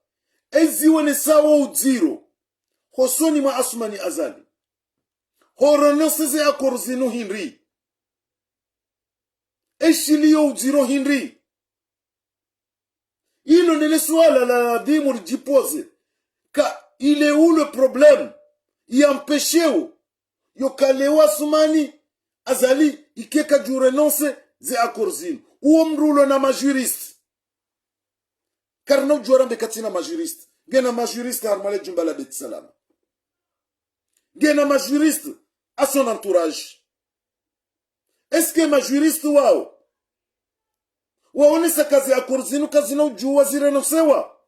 Ezi wonesawo udziro hosoni mwa Assoumani Azali, ho renoncer ze accord zinu hindri? Eshiliyo udziro hindri? Ilo ndele suala la ladhimu ridjipoze. Ka il est où le problème? Yampeshewo yoka leo Assoumani Azali ike kadju renoncer ze accord zinu? Uwo mdru ulo na ma juriste. Karina udjuwa rambe katsina ma juriste. Ngena ma juriste harimwa le djumba la Beit Salam. Ngena ma juriste à son entourage. Est-ce que ma juriste wawo waonesa ka ze accord zinu kazina udjuwa zirenoncewa?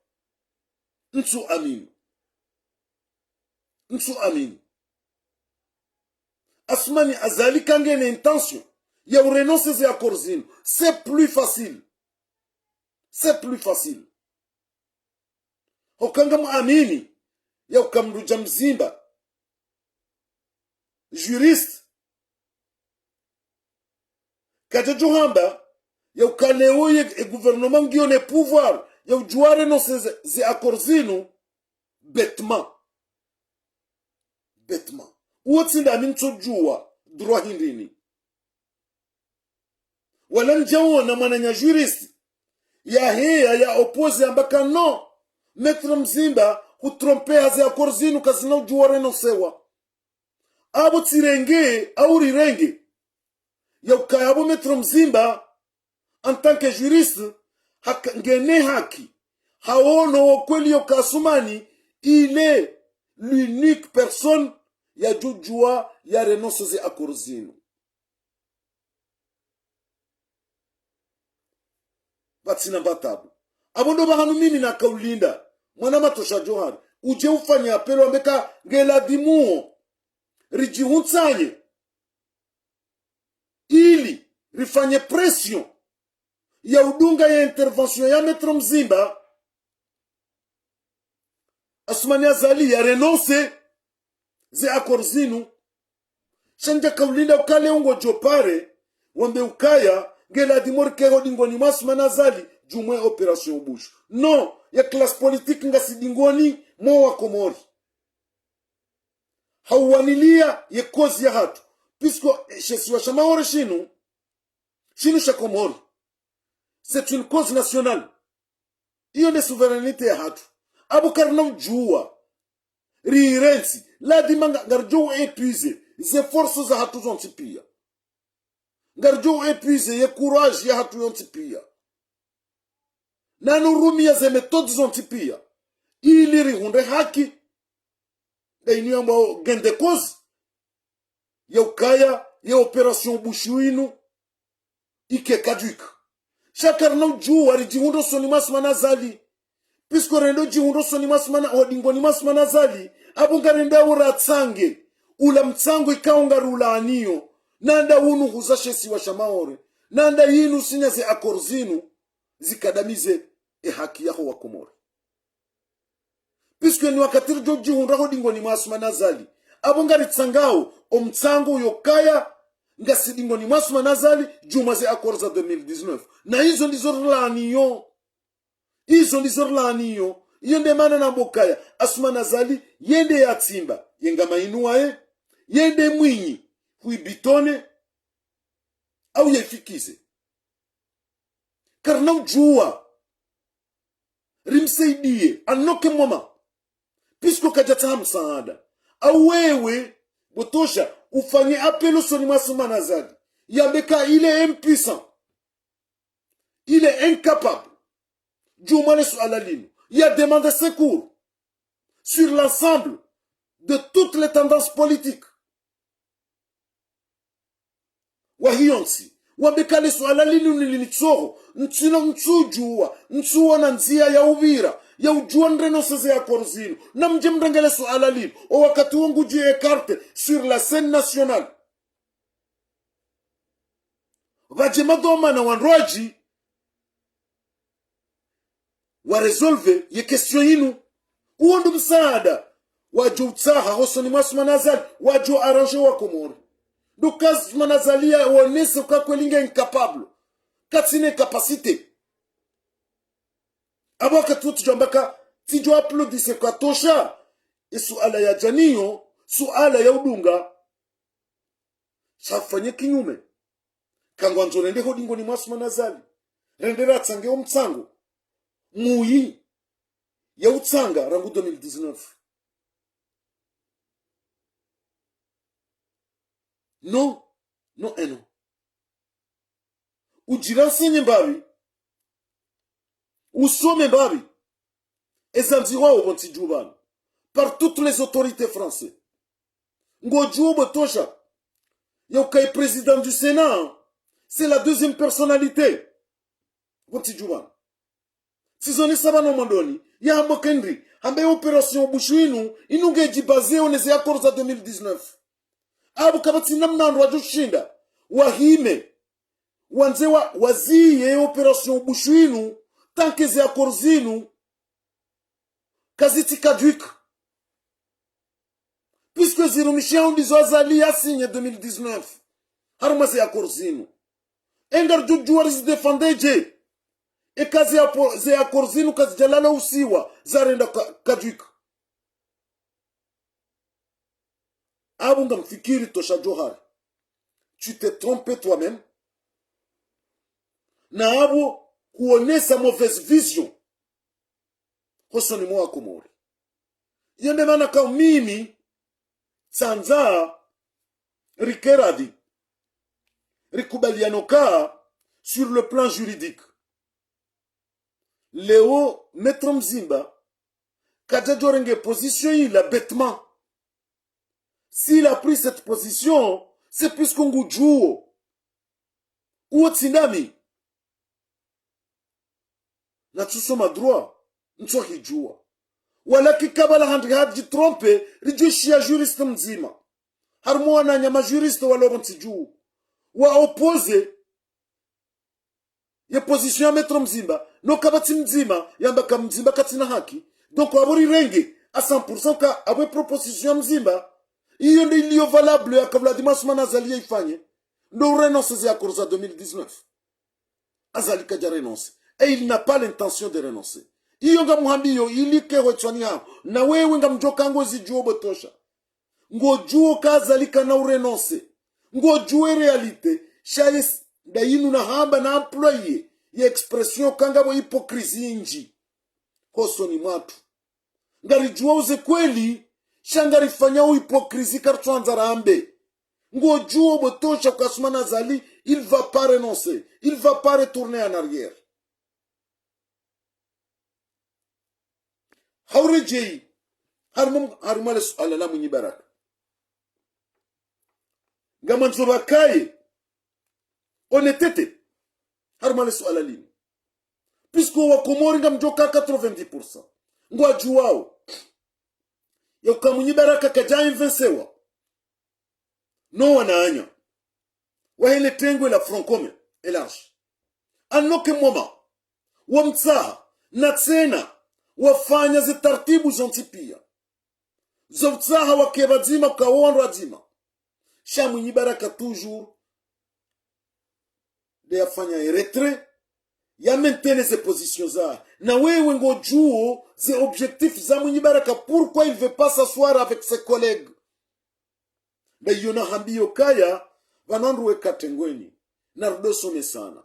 Ntsu amini. Ntsu amini. Assoumani Azali ka ngena intention ya urenoncer ze accord zinu, c'est plus facile. C'est plus facile. Hoka ngamwamini yauka mdru dja Mzimba, juriste, kadjadjo hamba yauka leo ye, e gouvernement ngiyo ne pouvoir ya udjuwa renoncer ze, ze accord zinu bêtement. Bêtement. Uwo tsi ndami ntsodjuwa droit hindrini. Wala ndjawona mwananya juriste yaheya ya opposer amba ka non, Maître Mzimba, hutrompeha, ze accord zinu kazina udjuwa renoncewa. Apvo tsirenge, au rirenge yaukaya apvo Maître Mzimba, en tant que juriste, haka, ngena haki, haono wo kweli yoka Assoumani, il est l'unique personne yadjo djuwa ya renoncer ze accord zinu. Pvatsina mba tabu. Apvo ndo pvahanu mimi nakaulinda mwanama Tosha Djohar udje ufanye appel wambe ka ngeladhimuo ridjihuntsanye ili rifanye pression ya udunga ye intervention ya Maître Mzimba, Assoumani Azali ya renoncer ze accord zinu. Sha ndjakaulinda uka leo ngodjo pare wambe ukaya ngeladhimu rike ho dingoni mwa Assoumani Azali djumwa ye opération Ubushu. Non, ye classe politique ngasi dingoni mwa Wakomori. Hauwaniliya ye cause yahatru. Puisque, eh, she isiwa sha Maore shinu, shinu sha Komori. C'est une cause nationale. Iyo nde souveraineté yahatru. Apvo karina udjuwa riirentsi, ladhima nga-, ngaridjo uépuiser ze forces zahatru zontsi pia. Ngaridjo uépuiser ye courage yahatru yontsi pia. Na nurumiya ze méthodes zontsi pia. Ili rihundre haki. Nda inu yambwao gain de cause. Ya ukaya, ye opération Bushu inu, ike caduque. Sha karina udjuwa ridjihundra usoni mwa Assoumani Azali. Puisque rendo djihundra usoni mwa Assoumani, ho dingoni mwa Assoumani Azali, apvo ngarendao ratsange ula mtsango ikao ngariulaaniyo, nanda unu huza she isiwa sha Maore, nanda yinu sinya ze accords zinu, zikadamize e haki yaho wa Komori. Puisque ni wakati ridjo djihundra ho dingoni mwa Assoumani Azali, apvo ngaritsangao o mtsango uyo kaya ngasi dingoni mwa Assoumani Azali, djuu mwa ze accords za deux mille dix-neuf. Na izo ndizo rilaaniyo. Izo ndizo rilaaniyo. Iyo nde mana namba ukaya Assoumani Azali, yende yatsimba, ye ngama inu waye, yende Mwinyi, huibitone, au yaifikize. Karina udjuwa rimsaidiye, à aucun moment. Puisque kadjatsaha msaada. Au wewe, Botosha, ufanye appel usoni mwa Assoumani Azali, yambe ka il est impuissant. Il est incapable. Djuu mwa le suala linu. Ya demande secours sur l'ensemble de toutes les tendances politiques. Wahiyo ntsi, wambe ka le suala linu nili nitsoho, ntsina, ntsudjuwa, ntsuwona ndziya ya upvira, ya udjuwa nirenonse ze accords zinu. Namdje mrenge le suala linu, o wakati wo ngudji écarté sur la scène nationale. Pvadje madhwamana wandru wadji wa résolve ye question yinu. Uwo ndo msaada wadjo utsaha hosoni mwa Assoumani Azali, wadjo arranger wa Komori. Ndo ka Assoumani Azali yaonese uka kweli nge incapable, katsina capacité. Apvo wakati wo tsidjo amba ka tsidjo applaudisse kwa tosha. E suala yadja nayo, suala ya udunga, sha fanye kinyume. Kangwandzo rende ho dingoni mwa Assoumani Azali, rende ratsange o mtsango muyi ya utsanga rangu deux mille dix-neuf. Non, non et non. Udjirenseigner mbapvi, usome mbapvi, ezandzihwao pvo ntsi dju pvanu par toutes les autorités françaises. Ngodjuo Botosha, ya ukaye président du Sénat, c'est la deuxième personnalité pvo ntsi dju pvanu. Tsizonesa pvanu mwandoni, ya hamba kendri, hamba ye opération Bushu inu, inu ngedji basé o ne ze accords za deux mille dix-neuf. Apvo kapvatsi namna wandru wadjo shinda wahime, wandze wa, waziye ye opération Bushu inu, tant que ze accords zinu kazitsi caduques. Puisque zirumishiha ndizo Azali ya signé deux mille dix-neuf harumwa ze accords zinu. E ngaridjo djuwa rizidéfendre dje eka ze apo-, ze accords zinu kazidjalala usiwa, zarenda ca-, caduques. Apvo ngamfikiri tosha Djohar, tu t'es trompé toi-même. Na apvo huonesa mauvaise vision hosoni mwa Wakomori. Iyo nde mana ka mimi tsandza rike radhi, rikubaliane ka sur le plan juridique. Leo Maître Mzimba kadjadjo renge position ila bêtement. S'il a pris cette position, c'est puisque ngudjuo uwo tsi ndami. Na tsusoma droit, ntsohidjuwa. Walakini kabla handri hadji trompé, ridjuishiya juriste mdzima harumwa wananya ma juristes walo pvo ntsi dju, wa opposé ye position ya Maître Mzimba, no kapvatsi Mdzima yamba ka Mdzimba katsina haki. Donc apvo rirenge à cent pour cent ka apvo ye proposition ya Mzimba, iyo nde iliyo valable, yaka pvwaladhima Assoumani Azali yaifanye, ndo urenoncer ze accords za deux mille dix-neuf. Azali kadja renoncer. Et il n'a pas l'intention de renoncer. Iyo ngamhambiyo ili ike hwetswani haho. Na wewe ngamdjoka ngozidjuo Botosha, ngodjuo ka Azali kana urenoncer. Ngodjuwa e réalité, sha ye s-, nda yinu nahamba na employé ye expression ka ngapvo hypocrisie ndji hosoni mwatru. Ngaridjuwa uze kweli, sha ngarifanyao hypocrisie karitsuandza rambe. Ngodjuwa bo tosha ka Assoumani Azali, il va pas renoncer, il va pas retourner en arrière. Hauredjeyi, harimwa, harimwa le suala la Mwinyi Baraka. Ngamwandzo pvakaye honnêteté harimwa le suala linu. Puisque wa Komori ngamdjoka quatre-vingt-dix pour cent ngwadjuwao yauka Mwinyi Baraka kadja invensewa no wananya wahe le tengwe la Front Commun Élargi. À aucun moment wamtsaha, na tsena wafanya ze taratibu zontsi pia zo utsaha wake pvadzima, ka wo wandru wadzima. Sha Mwinyi Baraka toujours nde yafanya e retrait, ya maintenir ze position zahe. Na wewe ngodjuo ze objectif za Mwinyi Baraka, pourquoi il veut pas s'asseoir avec ses collègues. Nda iyo nahambiyo kaya, pvanu wandru weka tengweni, na rudo somesana.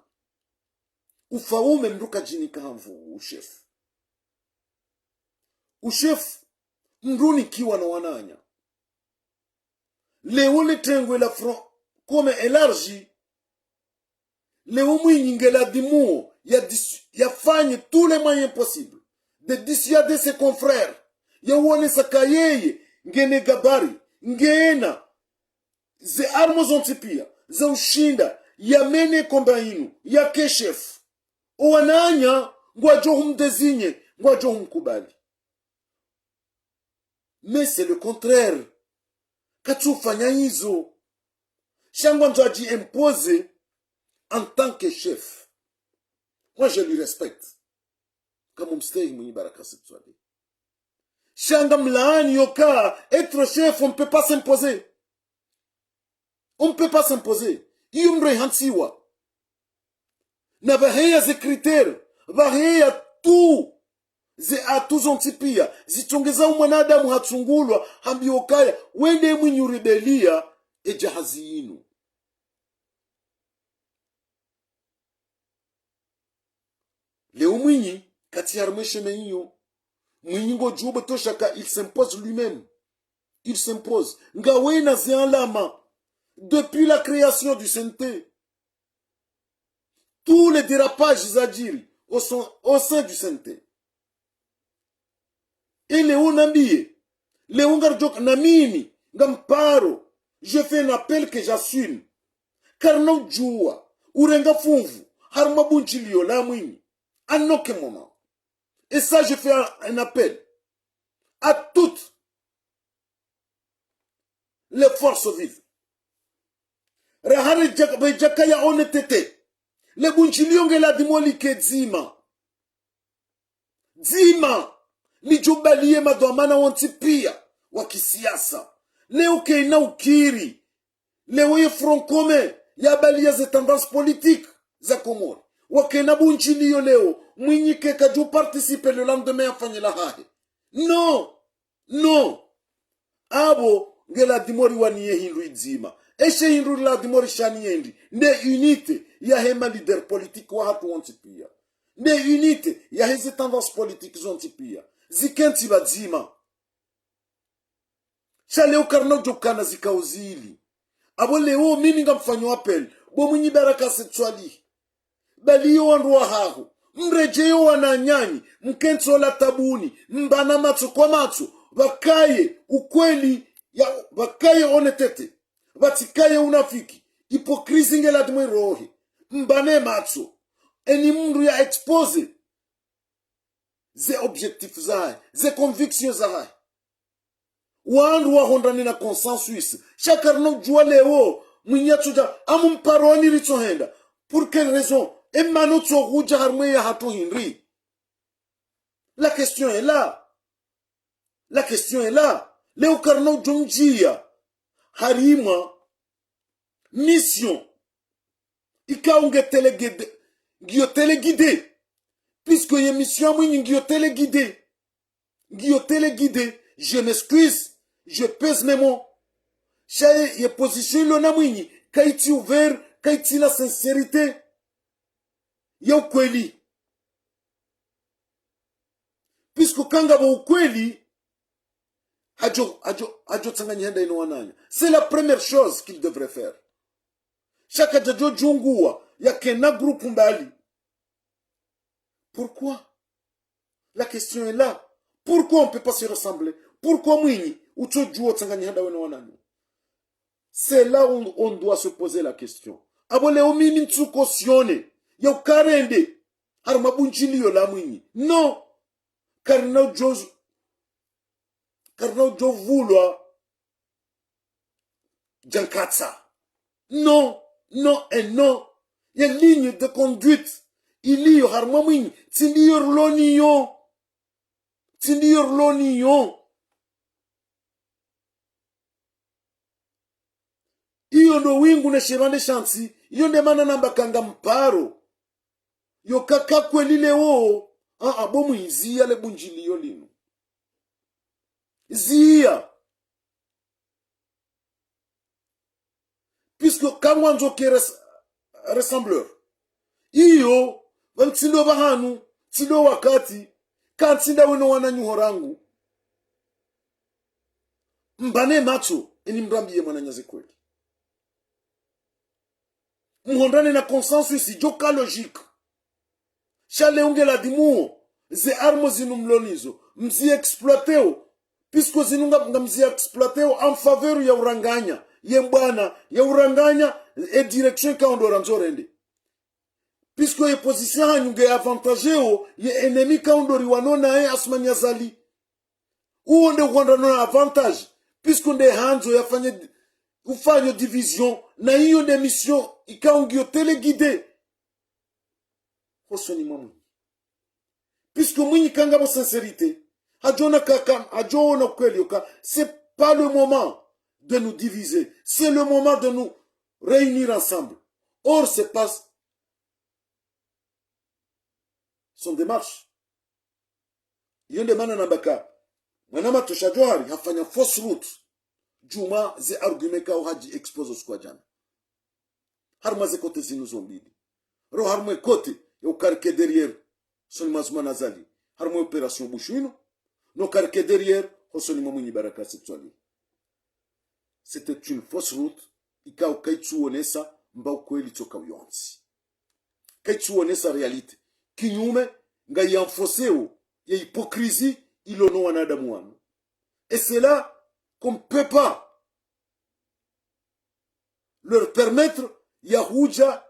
Ufaume mndru kadjinika ha nvu, ushefu. Ushefu mndru unikiwa no wananya. Leo le tengwe la Front Commun Élargi, leo Mwinyi nge ladhimuo ya dis-, yafanye tous les moyens possibles de dissuader ses confrères, ya uonesa ka yeye ngena gabarit, ngena ze armes zontsi pia za ushinda ya mener combat inu, yake shefu. O wananya ngwadjo humdésigner, ngwadjo humkubali. Mais c'est le contraire. Katsufanya izo. Sha ngwandzo adji imposer en tant que chef. Moi, je lui respecte. Kama mstehi Mwinyi Baraka Said Soilihi. Sha ngamlaani yoka, être chef, on ne peut pas s'imposer. On ne peut pas s'imposer. Iyo mndru hantsiwa. Na pvaheya ze critères, pvaheya tu ze atouts zontsi pia zitsongeza umwanadamu hatsungulwa, hambiwa kaya, wende Mwinyi uribelia e jahazi inu. Leo Mwinyi katsi harimwa e chemin iyo. Mwinyi ngodjuo bo tosha ka il s'impose lui-même. Il s'impose. Ngawena ze alama. Depuis la création du C N T, tous les dérapages zadjiri au sein, au sein du C N T. E leo nambiye, leo ngaridjoka na mimi, ngamparo, je fais un appel que j'assume. Karina udjuwa urenga funvu harimwa bundjiliyo la Mwinyi. À aucun moment. Et ça, je fais un, un appel à toutes les forces vives. Rahari djaka, be djaka ya honnêteté. Le bundjiliyo nge ladhimu like dzima. Dzima lidjubaliye madhwamana wontsi pia wa kisiasa. Leo kena ukiri. Leo ye Front Commun yabaliya ze tendances politiques za Komori. Wakena bundjiliyo leo, Mwinyi ke kadju participer le lendemain yafanye la hahe. Non. Non. Apvo nge ladhimu riwaniye hindru idzima. Eshe hindru ladhimu rishaniye ndi, nde unité yahe ma leaders politiques wahatru wontsi pia. Nde unité yahe ze tendances politiques zontsi pia. Zikentsi pvadzima. Sha leo karina udjokana zikao zili. Apvo leo mimi ngamfanyo appel. Bo Mwinyi Baraka Said Soilihi. Baliyo wandru wahaho. Mredjeyo wananyanyi. Mkentsi ola tabuni. Mbane matso kwa matso. Pvakaye ukweli ya, pvakaye honnêteté. Pvatsikaye unafiki. Hypocrisie nge ladhimu irohe. Mbane matso. Eni mndru ya exposer ze objectifs zahahe, ze convictions zahahe. Wandru wahondane na consensus. Sha karina udjuwa leo, Mwinyi atsudja, amu mparoni ritsohenda. Pour quelle raison? Emana utsohudja harimwa yahatru hindri? La question est là. La question est là. Leo karina udjo mdjiya harimwa mission ikao nge téléguidé, ngiyo téléguidé. Puisque ye mission ya Mwinyi ngiyo téléguidé. Ngiyo téléguidé. Je m'excuse. Je pèse mes mots. Sha ye, ye position ilo na Mwinyi, kayitsi ouvert, kayitsina sincérité ya ukweli. Puisque kangapvo ukweli, hadjo, hadjo, hadjo tsanganya handa ino wananya. C'est la première chose qu'il devrait faire. Sha kadjadjo djunguwa, yakena groupe mbali. Pourquoi ? La question est là. Pourquoi on peut pas se rassembler ? Pourquoi Mwinyi utsodjuwa utsanganya handa weno wananyo ? C'est là où on doit se poser la question. Apvo leo mimi ntsuko sione ya uka rende harumwa bundjiliyo la Mwinyi. Non. Karina udjo, karina udjo vulwa djankatsa. Non, non et non. Ye ligne de conduite iliyo harumwa Mwinyi, tsi ndiyo rilo nayo. Tsi ndiyo rilo nayo. Iyo ndo wingu ne shipvandre sha ntsi, iyo nde mana namba ka ngamparo. Yo kaka kweli leo, a, a, bo Mwinyi ziya le bundjiliyo linu. Ziya. Puisque kangwandzo ke res-, rassembleur. Iyo, pvanu tsi ndo pvahanu, tsi ndo wakati, kantsi nda weno wananyo ho rangu. Mbane matso, eni mrambiye mwananya ze kweli. Mhondane na consensus, idjoka logique. Sha leo nge ladhimuo, ze armes zinu mlo nazo, mzi exploiteo, puisque zinu nga, ngamzi exploiteo en faveur ya uranganya, ye mbwana, ya uranganya, e direction ikao ndo randzo rende. Puisque ye position hanyu nge avantageo ye ennemi ikao ndo riwano naye Assoumani Azali. Uwo nde hwandra no avantage, puisque nde handzo yafanye, ufanye division, na iyo nde mission ikao ngiyo téléguidée hosoni mwa Mwinyi. Puisque Mwinyi kangapvo sincérité, hadjona kaka, hadjona kweli yoka, c'est pas le moment de nous diviser, c'est le moment de nous réunir ensemble. Or, c'est pas son démarche. Iyo nde mana namba ka mwana matosha Djohar hafanya fausse route. Djumwa ze argument ikao hadji exposer usiku wa djana. Harumwa ze côté zinu zo mbili. Ro harumwa e côté ya uka rike derrière hosoni mwa Assoumani Azali harumwa opération Bushu inu, no uka rike derrière hosoni mwa Mwinyi Baraka Said Soilihi. C'était une fausse route, ikao kayitsuonesa mba ukweli tsoka uyontsi. Kayitsuonesa réalité. Kinyume, ngayi renforceo ye hypocrisie ilo no wanadamu wanu. Et c'est là qu'on peut pas leur permettre ya hudja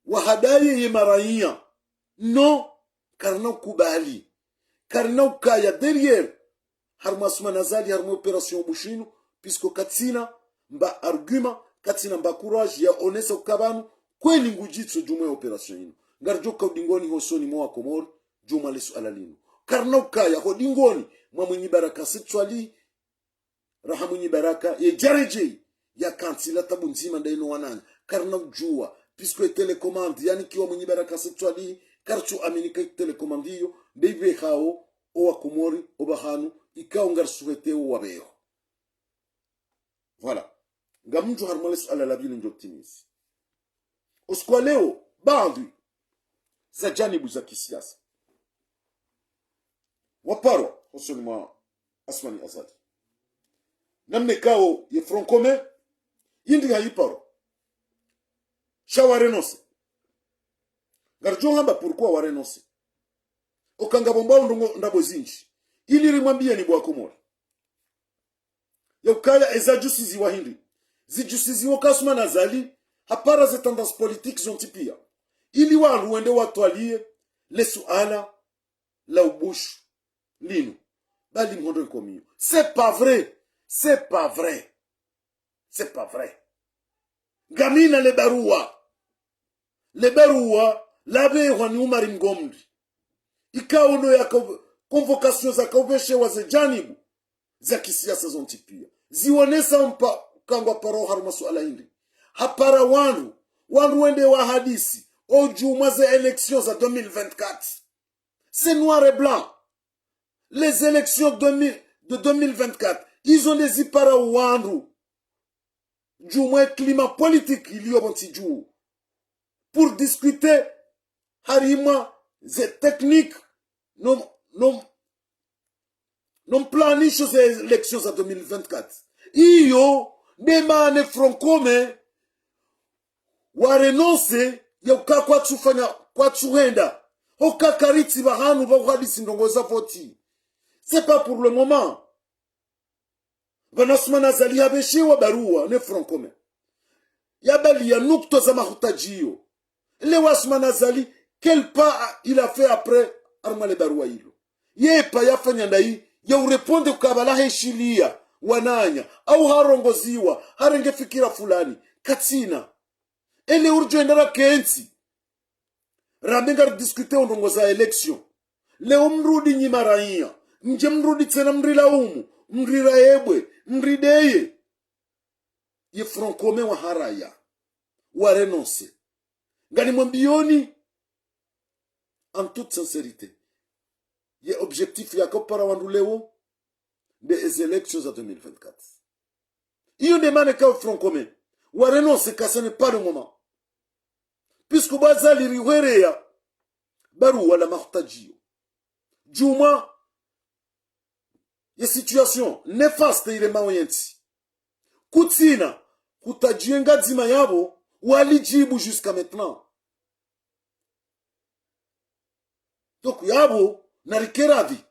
wahadaye ye maraiya. Non, karina ukubali. Karina ukaya derrière harumwa Assoumani Azali, harumwa opération Bushu inu, puisque katsina mba argument, katsina mba courage ya onesa uka pvanu kweli ngudjitso djumwa ye opération inu. Ngaridjo ka udingoni hosoni mwa Wakomori djumwa le suala linu. Karina ukaya ho dingoni mwa Mwinyi Baraka Said Soilihi, raha Mwinyi Baraka ye djaredjei, ya kantsi la tabu ndzima nda ino wananya. Karina udjuwa, puisque télécommande yanikiwa Mwinyi Baraka Said Soilihi, karitsu amini ka télécommande iyo nde ipvehao o Wakomori, o pvahanu, ikao ngarisuheteo wapveho. Voilà. Ngamdjo harumwa le suala la pvili ndjo timizi. Usiku wa leo, baadhwi za janibu za kisiasa waparwa hosoni mwa Assoumani Azali. Namna ikao ye Front Commun, yindri hayiparwa. Sha wa renoncer. Ngaridjo hamba pourquoi wa renoncer. Oka ngapvo mbao ndrongo ndrabo zindji. Ili rimwambiyeni bo Wakomori. Ya ukaya eza djusiziwa hindri. Zidjusiziwa ka Assoumani Azali hapara ze tendances politiques zontsi pia. Ili wandru wende watwaliye le suala la ubushu linu. Bali mhondo nkomiyo. C'est pas vrai. C'est pas vrai. C'est pas vrai. Ngamina le baruwa. Le baruwa lapvehwa ni Umari Mgomri. Ikao ndo yaka convocation zaka upveshewa ze janibu za kisiasa zontsi pia. Ziwonesa mpa kangwa paro harumwa suala hindri. Hapara wandru, wandru wende wahadisi, o djumwa ze élections za deux mille vingt-quatre. C'est noir et blanc. Les élections de mi-, de deux mille vingt-quatre, izo nde zipara wandru. djuu mwa climat politique iliyo pvo ntsi djuu, pour discuter harimwa ze technique no, no, no mplanisho ze élections za deux mille vingt-quatre. Iyo nde mana Front Commun wa renoncer, ya uka kwatsu fanya, kwatsu henda. Hoka karitsi pvahanu pva uhadisi ndrongoo za voti. C'est pas pour le moment. Pvanu Assoumani Azali hapveshewa barua ne Front Commun, ya baliya nukta za mahutadjiyo. Leo Assoumani Azali, quel pas il a fait après harimwa le barua ilo? Ye pas yafanya ndahi ya urépondre ukaya pvala heshiliya wananya, au harongoziwa, harenge fikira fulani? Katsina. Ele uridjo enda rakentsi, rambe ngaridiscuter o ndrongoo za élections. Leo mrudi nyi maraiya, mdje mrudi tsena mrilaumu, mriraebwe, mrideye. Ye Front Commun waharaya, wa renoncer. Nganimwambiyoni en toute sincérité, ye objectif yaka upara wandru leo nde eze élections za deux mille vingt-quatre. Iyo nde mana ka Front Commun wa renoncer, ka ce n'est pas le moment. Puisque bo Azali rihwereya barua la mahutadjiyo djuu mwa ye situation néfaste iremao ye ntsi. Kutsina hutadjiyo ngadzima yapvo walidjibu jusqu'à maintenant. Donc yapvo narike radhi.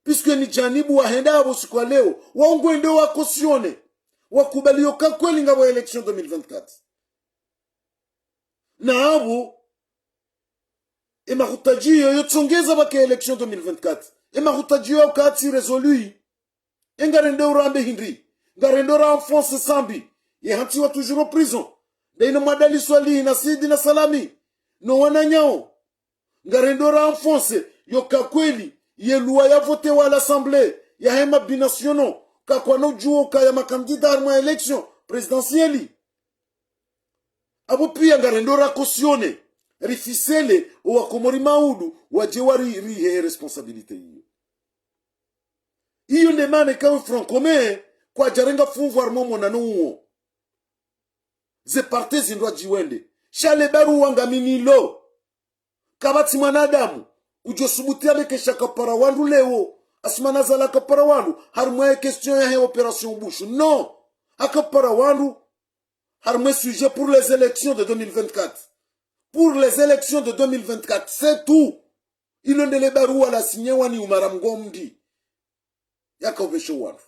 Puisque ni janibu wahenda yapvo siku ya leo, wao ngwendo wa cautionner, wakubali yoka kweli ngapvo élections deux mille vingt-quatre. Na apvo, e mahutadjiyo yo tsongeza pvake élections deux mille vingt-quatre. E mahutadjiyo yao katsi résolus. E ngarendo urambe hindri? Ngarendo ra enfoncer Sambi, ye hantsiwa toujours o prison. Nde ino Madali Swalihi na Sidi na Salami no wananyao. Ngarendo ra enfoncer yoka kweli ye loi ya votewa à l'Assemblée, yahe ma binationaux, kakwana udjuwa ukaya ma candidats harimwa élections présidentielles. Apvo piya ngarendo ra cautionner, rifiseler o Wakomori maudu wadje wari, rihe responsabilité iyo. Iyo nde mana ka we Front Commun kwadjarenga funvu harimwa o monano uwo. Ze partis zindru wadjiwende. Sha le barua ngami nalo. Kapvatsi mwanadamu udjo subuti yambe ke sha kapara wandru leo, Assoumani Azali kapara wandru harimwa ye question yahe opération Ubushu. Non. Hakapara wandru harimwa e sujet pour les élections de deux mille vingt-quatre. Pour les élections de deux mille vingt-quatre, c'est tout. Ilo nde le barua la signewa ni Umara Mgomdi, yaka upvesha wandru.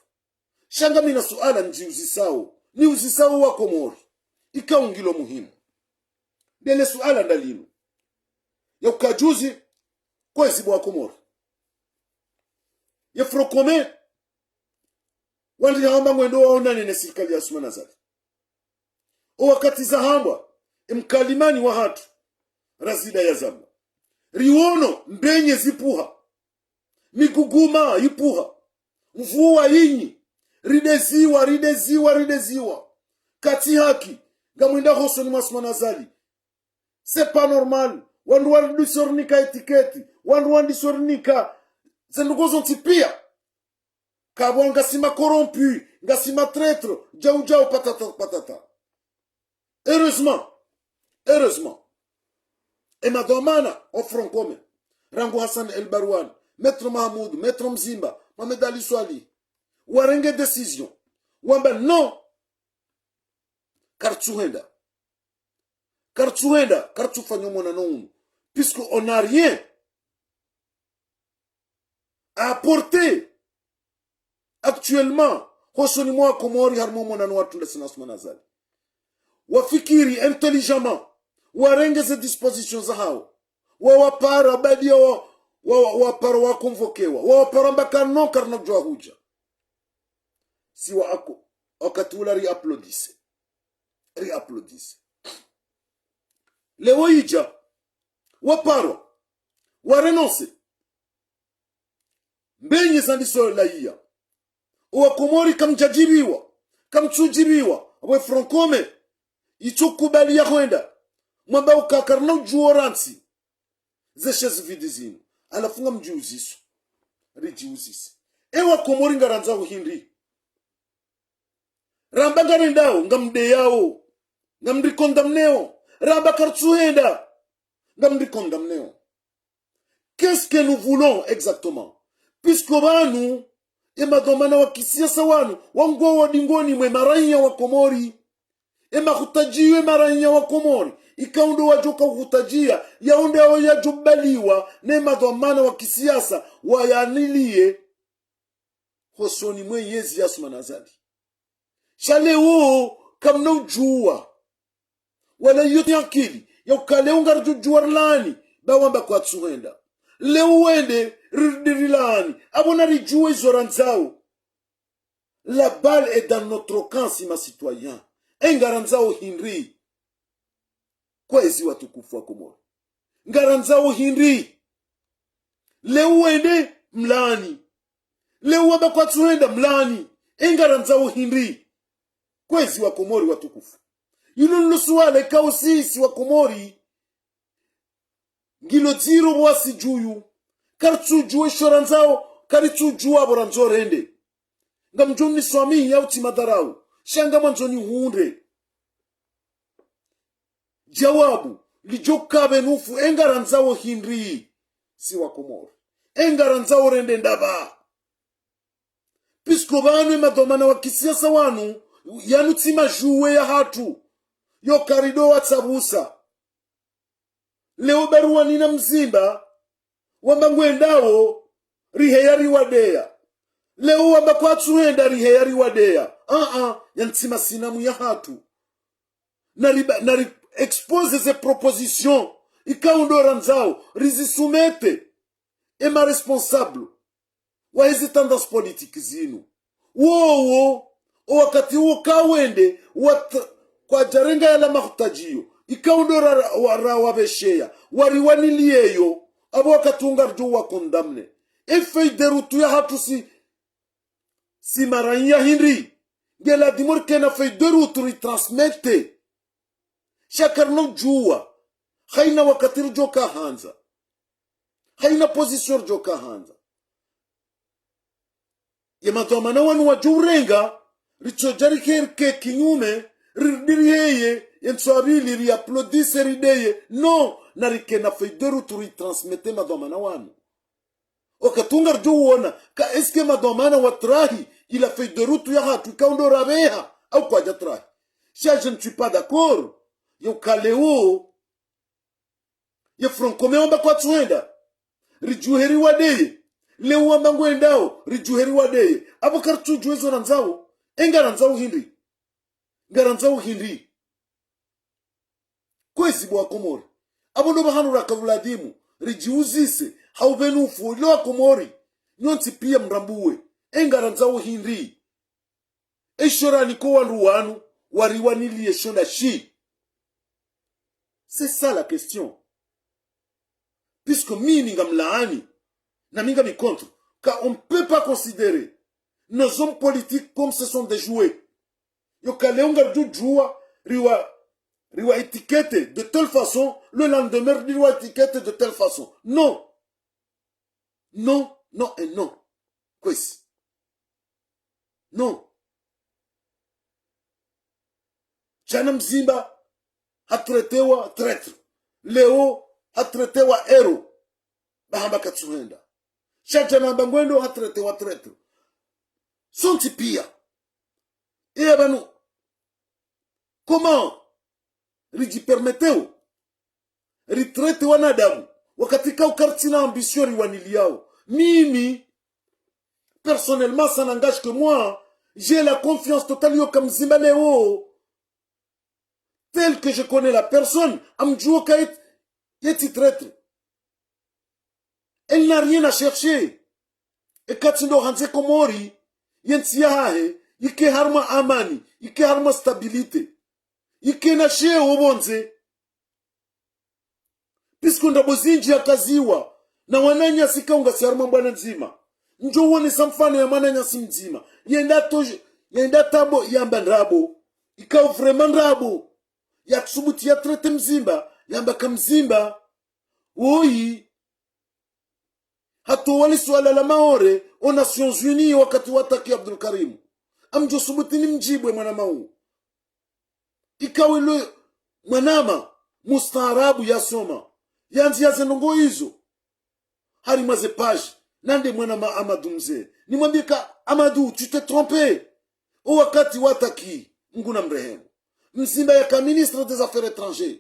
Sha ngami na suala ndziuzisao, niuzisao Wakomori, ikao ngilo muhimu. Nde le suala ndalilo. Ya uka juzi, kwezi bo Wakomori, ye Front Commun wandri hamba ngwendo waonane ne sirikali ya Assoumani Azali. O wakati zahambwa, e mkalimani wahatru Razida yazamba, riwono mbenye zipvuha, miguguma yipvuha, mvua yinyi, rideziwa, rideziwa, rideziwa. Katsi haki, ngamwenda hosoni mwa Assoumani Azali. C'est pas normal. Wandru wandiso rinika étiquette, wandru wandiso rinika ze ndrongoo zontsi piya. Kapvwa ngasi ma corrompus, ngasi ma traîtres, djau djau, patata patata. Heureusement, heureusement, e madhwamana o Front Commun, rangu Hassan El Barwane, Maître Mahamoud, Maître Mzimba, Mohamed Ali Soilihi, warenge décision, wamba non, karitsuhenda. Karitsuhenda, karitsufanya o monano unu, puisque on n'a rien à apporter actuellement hosoni mwa Wakomori harimwa o monano watru ndasi na Assoumani Azali. Wafikiri intelligemment, warenge ze dispositions zahao, wawapara baadhwi ya wa, wa, wa, wapara wakonvokewa, wawapara mbaka non, karina udjuwa hudja. Si wa ako, wakati ula ri applaudisse. Ri applaudisse. Leo idja, waparwa, wa renoncer. Mbenye zandiso laiya. O Wakomori kamdjadjibiwa, kamtsudjibiwa, apvo e Front Commun itsukubali ya hwenda, mwamba uka karina udjuwa rantsi ze chaises vides zinu. Halafu ngamdjiuziso, ridjiuzise, e Wakomori ngarandzao hindri? Ramba ngarendao, ngamdeyao, ngamricondamneo. Ramba karitsuhenda, ngamricondamneo. Qu'est-ce que nous voulons exactement? Puisque pvanu, emadhwamana wa kisiasa wanu, wangoo dingoni mwe maraiya wa Komori. Emahutadjiyo emaraiya wa Komori, ikao ndo wadjoka uhutadjiya, yao ndo yadjobaliwa, nemadhwamana wa kisiasa, wayaniliye hosoni mwe yezi ya Assoumani Azali. Sha leo, kamna udjuwa. Wala iyo tsi akili, ya uka leo ngaridjodjuwa rilaani, ba wamba kwatsuhenda. Leo wende, rirudi rilaani, apvo naridjuwe izo randzao. La balle est dans notre camp, si ma citoyen. E ngarandzao hindri? Kwezi watukufu wa Komori. Ngarandzao hindri? Leo wende mlaani. Leo wamba kwatsuhenda mlaani. E ngarandzao hindri? Kwezi wa Komori watukufu. Ilo ndilo suala ikao sisi wa Komori ngilo dziro pvwasi djuyu. Karitsudjuwa isho randzao, karitsudjuwa apvo randzo rende. Ngamdjo niswamihi ya utsi madharau, sha ngamwandzo nihundre djawabu lidjo kapve nufu, e ngarandzao hindri si wa Komori? E ngarandzao rende ndapvi? Puisque pvanu emadhwamana wa kisiasa wanu, yanu tsi madjuwe yahatru, yo karido watsapvusa. Leo ba riwanina mzimba, wamba ngwendao, riheya riwadeya. Leo wamba kwatsuhenda, riheya riwadeya. Aa, yanu tsi masinamu yahatru. Nari ba-, nari exposer ze propositions, ikao ndo randzao, rizisoumettre ema responsables wahe zi tendances politiques zinu. Wowo, o wakati wo kawende, wat-, kwadjarenga yala mahutadjiyo, ikao ndo ra-, ra-, wa-, rawapvesheya, wariwaniliyeyo, apvo wakati wo ngaridjo wa condamner. E feuille de route yahatru si, si maraiya hindri? Nge ladhimu rikena feuille de route ritransmettre. Sha karina udjuwa, haina wakati ridjoka handza, haina position ridjoka handza. Ye madhwamana wanu wadjo urenga, ritsodja rike, rike kinyume, ri-, ririheye, ye ntsu ya pvili riapplaudisse rideye. Non, narikena feuille de route ritransmettre madhwamana wanu. Wakati wo ngaridjo uona, ka est-ce que madhwamana watrahi ila feuille de route yahatru ikao ndo rapveha, au kwadjatrahi? Sha je ne suis pas d'accord. Yo uka leo, ye Front Commun wamba kwatsuhenda, ridjuhe riwadeye. Leo wamba ngwendao, ridjuhe riwadeye. Apvo karitsudjuwa izo randzao. E ngarandzao hindri? Ngarandzao hindri? Kwezi bo wa Komori. Apvo ndo pvahanu raka uladhimu ridjiuzise, ha upvenufu, ilo wa Komori nyontsi pia mrambuwe. E ngarandzao hindri? Esho raniko wandru wanu, wariwaniliye sho ndashi? C'est ça la question. Puisque mimi ngamlaani, na mi ngami contre, car on ne peut pas considérer nos hommes politiques comme ce sont des jouets. Yo uka leo ngaridjo djuwa, riwa, riwa étiquetter de telle façon, le lendemain riwa étiqueter de telle façon. Non. Non, non et non. Kwezi. Non. Djana mzimba hatraitewa traître. Leo hatraitewa héros. Ba hamba katsuhenda. Sha djana hamba ngwendo hatraitewa traître. Sontsi pia. E pvanu, comment ridjipermetteo ritraiter wanadamu, wakati ka uka karitsina ambition riwaniliyao? Mimi, personnellement, ça n'engage que moi, j'ai la confiance totale yo uka mzimba leo, tel que je connais la personne, ngamdjuo ka ye, ye tsi traître. Elle n'a rien à chercher. Eka tsi ndo handze Komori, ye ntsi yahahe, yike harumwa amani, yike harumwa stabilité, yike na sheo pvondze. Puisque ndrabo zindji yakaziwa na wananyasi, ka ungasi harumwa mbwana ndzima. Ndjo uonesa mfano ya mwananyasi mdzima. Yenda to-, yenda tabo yamba ndrabo. Ikao vraiment ndrabo. Yatsubuti yatraiter mzimba, yamba ka mzimba. Woyi. Hata wali suala la Maore, o Nations Unies wakati wa attaquer Abdul Karim. Ngamdjo subutu nimdjibu mwanama uwo. Ikao ilo mwanama mustaarabu yasoma, yandziya ze ndrongoo izo harimwa ze page. Nande mwanama Amadou Mze, nimwambie ka Amadou, tu t'es trompé. O wakati wa Taki, Mngu namrehemu, Mzimba yaka ministre des Affaires étrangères.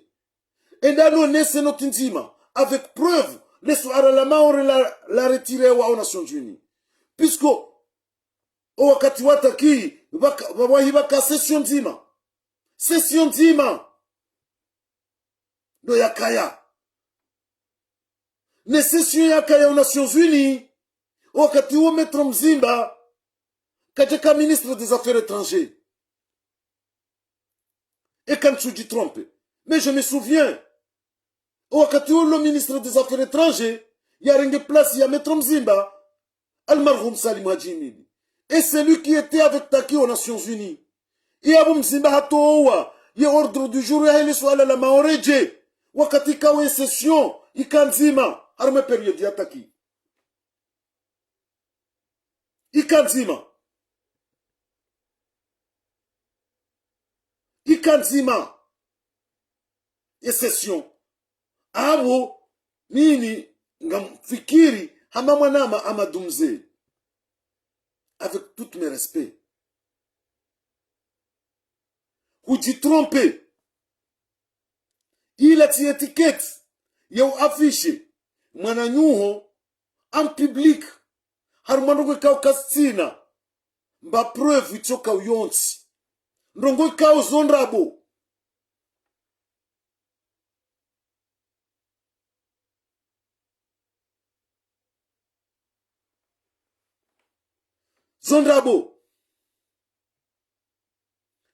Enda nonese noti ndzima, avec preuve, le suala la Maore la, la retirewa aux Nations Unies. Puisque o wakati wa Taki, pvaka, pvwahi pvaka session ndzima. Session ndzima ndo yakaya. Ne session yakaya aux Nations Unies, o wakati uwo Maître Mzimba kadjaka ministre des Affaires étrangères. Eka ntsudjitrompe. Mais je me souviens, o wakati uwo le ministre des Affaires étrangères yarenge place ya Maître Mzimba, almarhum Salim Hadji Himidi. Et c'est lui qui était avec Taki aux Nations Unies. Ye apvo Mzimba hatowa ye ordre du jour yahe le suala la Maore dje, wakati ikao ye session ika ndzima, harimwa période ya Taki. Ika ndzima. Ika ndzima ye session. Apvo mimi ngamfikiri hama mwanama Amadou Mze, avec tous mes respects, hudjitrompe. Ila tsi étiquette ya uafficher mwananyaho en public, harumwa ndrongoo ikao kasitsina mba preuve itsoka uyontsi. Ndrongoo ikao zo ndrabo. Zo ndrabo.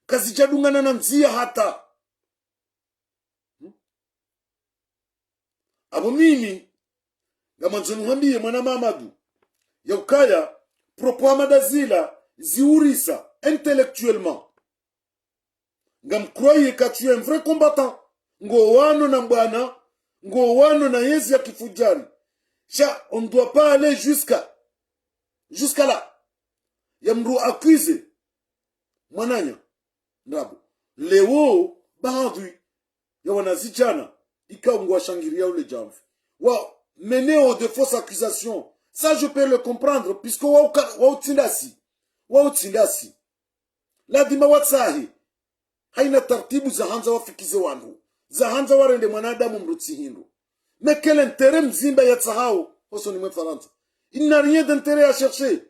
Kazidjadungana na ndziya hata. Hmm? Apvo mimi, ngamwandzo nuhwambiye mwana Mamadou, ya ukaya, propos hama ndazila, ziurisa, intellectuellement. Ngamkroye ka tu es un vrai combattant. Ngowano na mbwana, ngowano na yezi ya kifudjari. Sha, on doit pas aller jusqu'à, jusqu'à là. Ya mndru accuser mwananya ndrabo. Leo, baadhwi ya wanazidjana, ikao ngwashangiriya ule djamvi, wa mener de fausses accusations. Ça, je peux le comprendre, puisque wa uka-, wa utsindasi. Wa utsindasi. Lazima watsahe. Haina tartibu zahandza wafikize wandru. Zahandza warende mwanadamu mndru tsi hindru. Mais quel intérêt Mzimba yatsahao hosoni mwe Farantsa? Il n'a rien d'intérêt à chercher.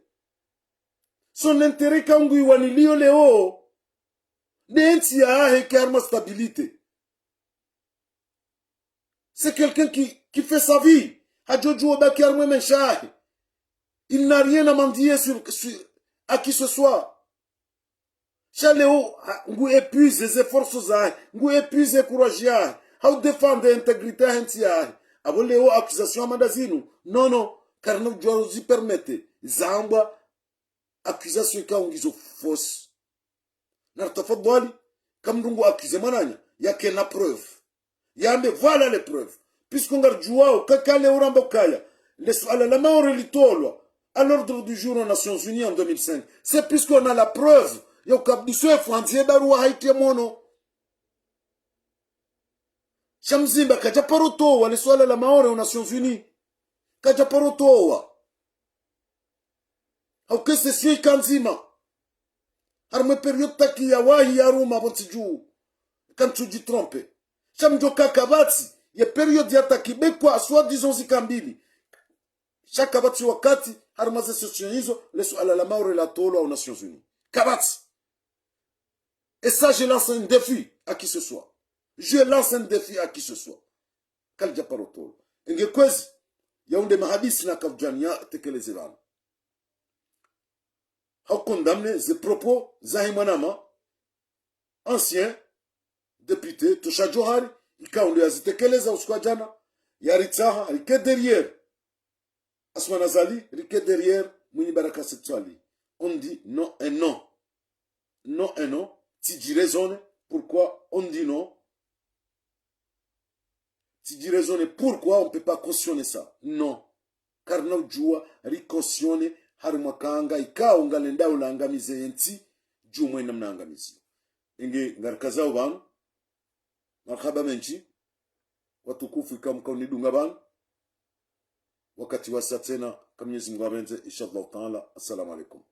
Son intérêt ikao ngu iwaniliyo leo, nde ntsi yahahe ike harumwa stabilité. C'est quelqu'un qui, qui fait sa vie. Hadjodjuwa ubaki harumwa ye maesha yahe. Il n'a rien à mendier sur, sur, à qui que ce soit. Sha leo, ha, ngu épuiser ze forces zahe, ngu épuiser courage yahe, ha u défendre intégrité yahe ntsi yahe. Apvo leo accusation hama ndazinu, non, non, karina udjuwa uzi permettre zambwa accusation ikao ngizo fausses. Nartafadhwali, ka mndru ngu accuser mwananya, yakena preuve. Yambe, voilà les preuves. Puisque ngaridjuwao, ka kale uramba ukaya, le suala la Maore litolwa à l'ordre du jour aux Nations Unies en deux mille cinq. C'est puisqu'on a la preuve ya ukaya Abdou Soefo handziye barua haitiye mhono. Sha Mzimba kadja paro towa le suala la Maore aux Nations Unies. Kadja paro towa. Hauka ye session ika ndzima. Harumwa ye période Taki yawahi yaruma pvontsi dju. Ka ntsudjitrompe. Sha mdjo ka kapvatsi, ye période ya Taki bekwa soi-disant zika mbili. Sha kapvatsi wakati, harumwa ze session izo, le suala la Maore latolwa aux Nations Unies. Kapvatsi. Et ça, je lance un défi à qui que ce soit. Je lance un défi à qui que ce soit. Kalidja paro tolwa. Enge kwezi, yaunde mahadisi na kavudjani yatekeleze pvanu. Ha u condamner ze propos zahe mwanama, ancien député, Tosha Djohar, ikao ndo yazitekeleza usiku wa djana, yaritsaha, rike derrière Assoumani Azali, rike derrière Mwinyi Baraka Sek Swalihi. On dit non et non. Non et non. Tsidji raisonner pourquoi on dit non. Tsidji raisonner pourquoi on peut pas cautionner ça. Non. Karina udjuwa ri cautionner harumwa kanga ikao ngalendao langamize ye ntsi, djuu mwe namna angamiziyo. Inge ngarikazao pvanu, marahaba mendji, watukufu ika mkaonidunga pvanu, wakati wasa tsena, ka Mwenyezi Mungu apvendze, insha Allahu Taala. Assalamu alaikum.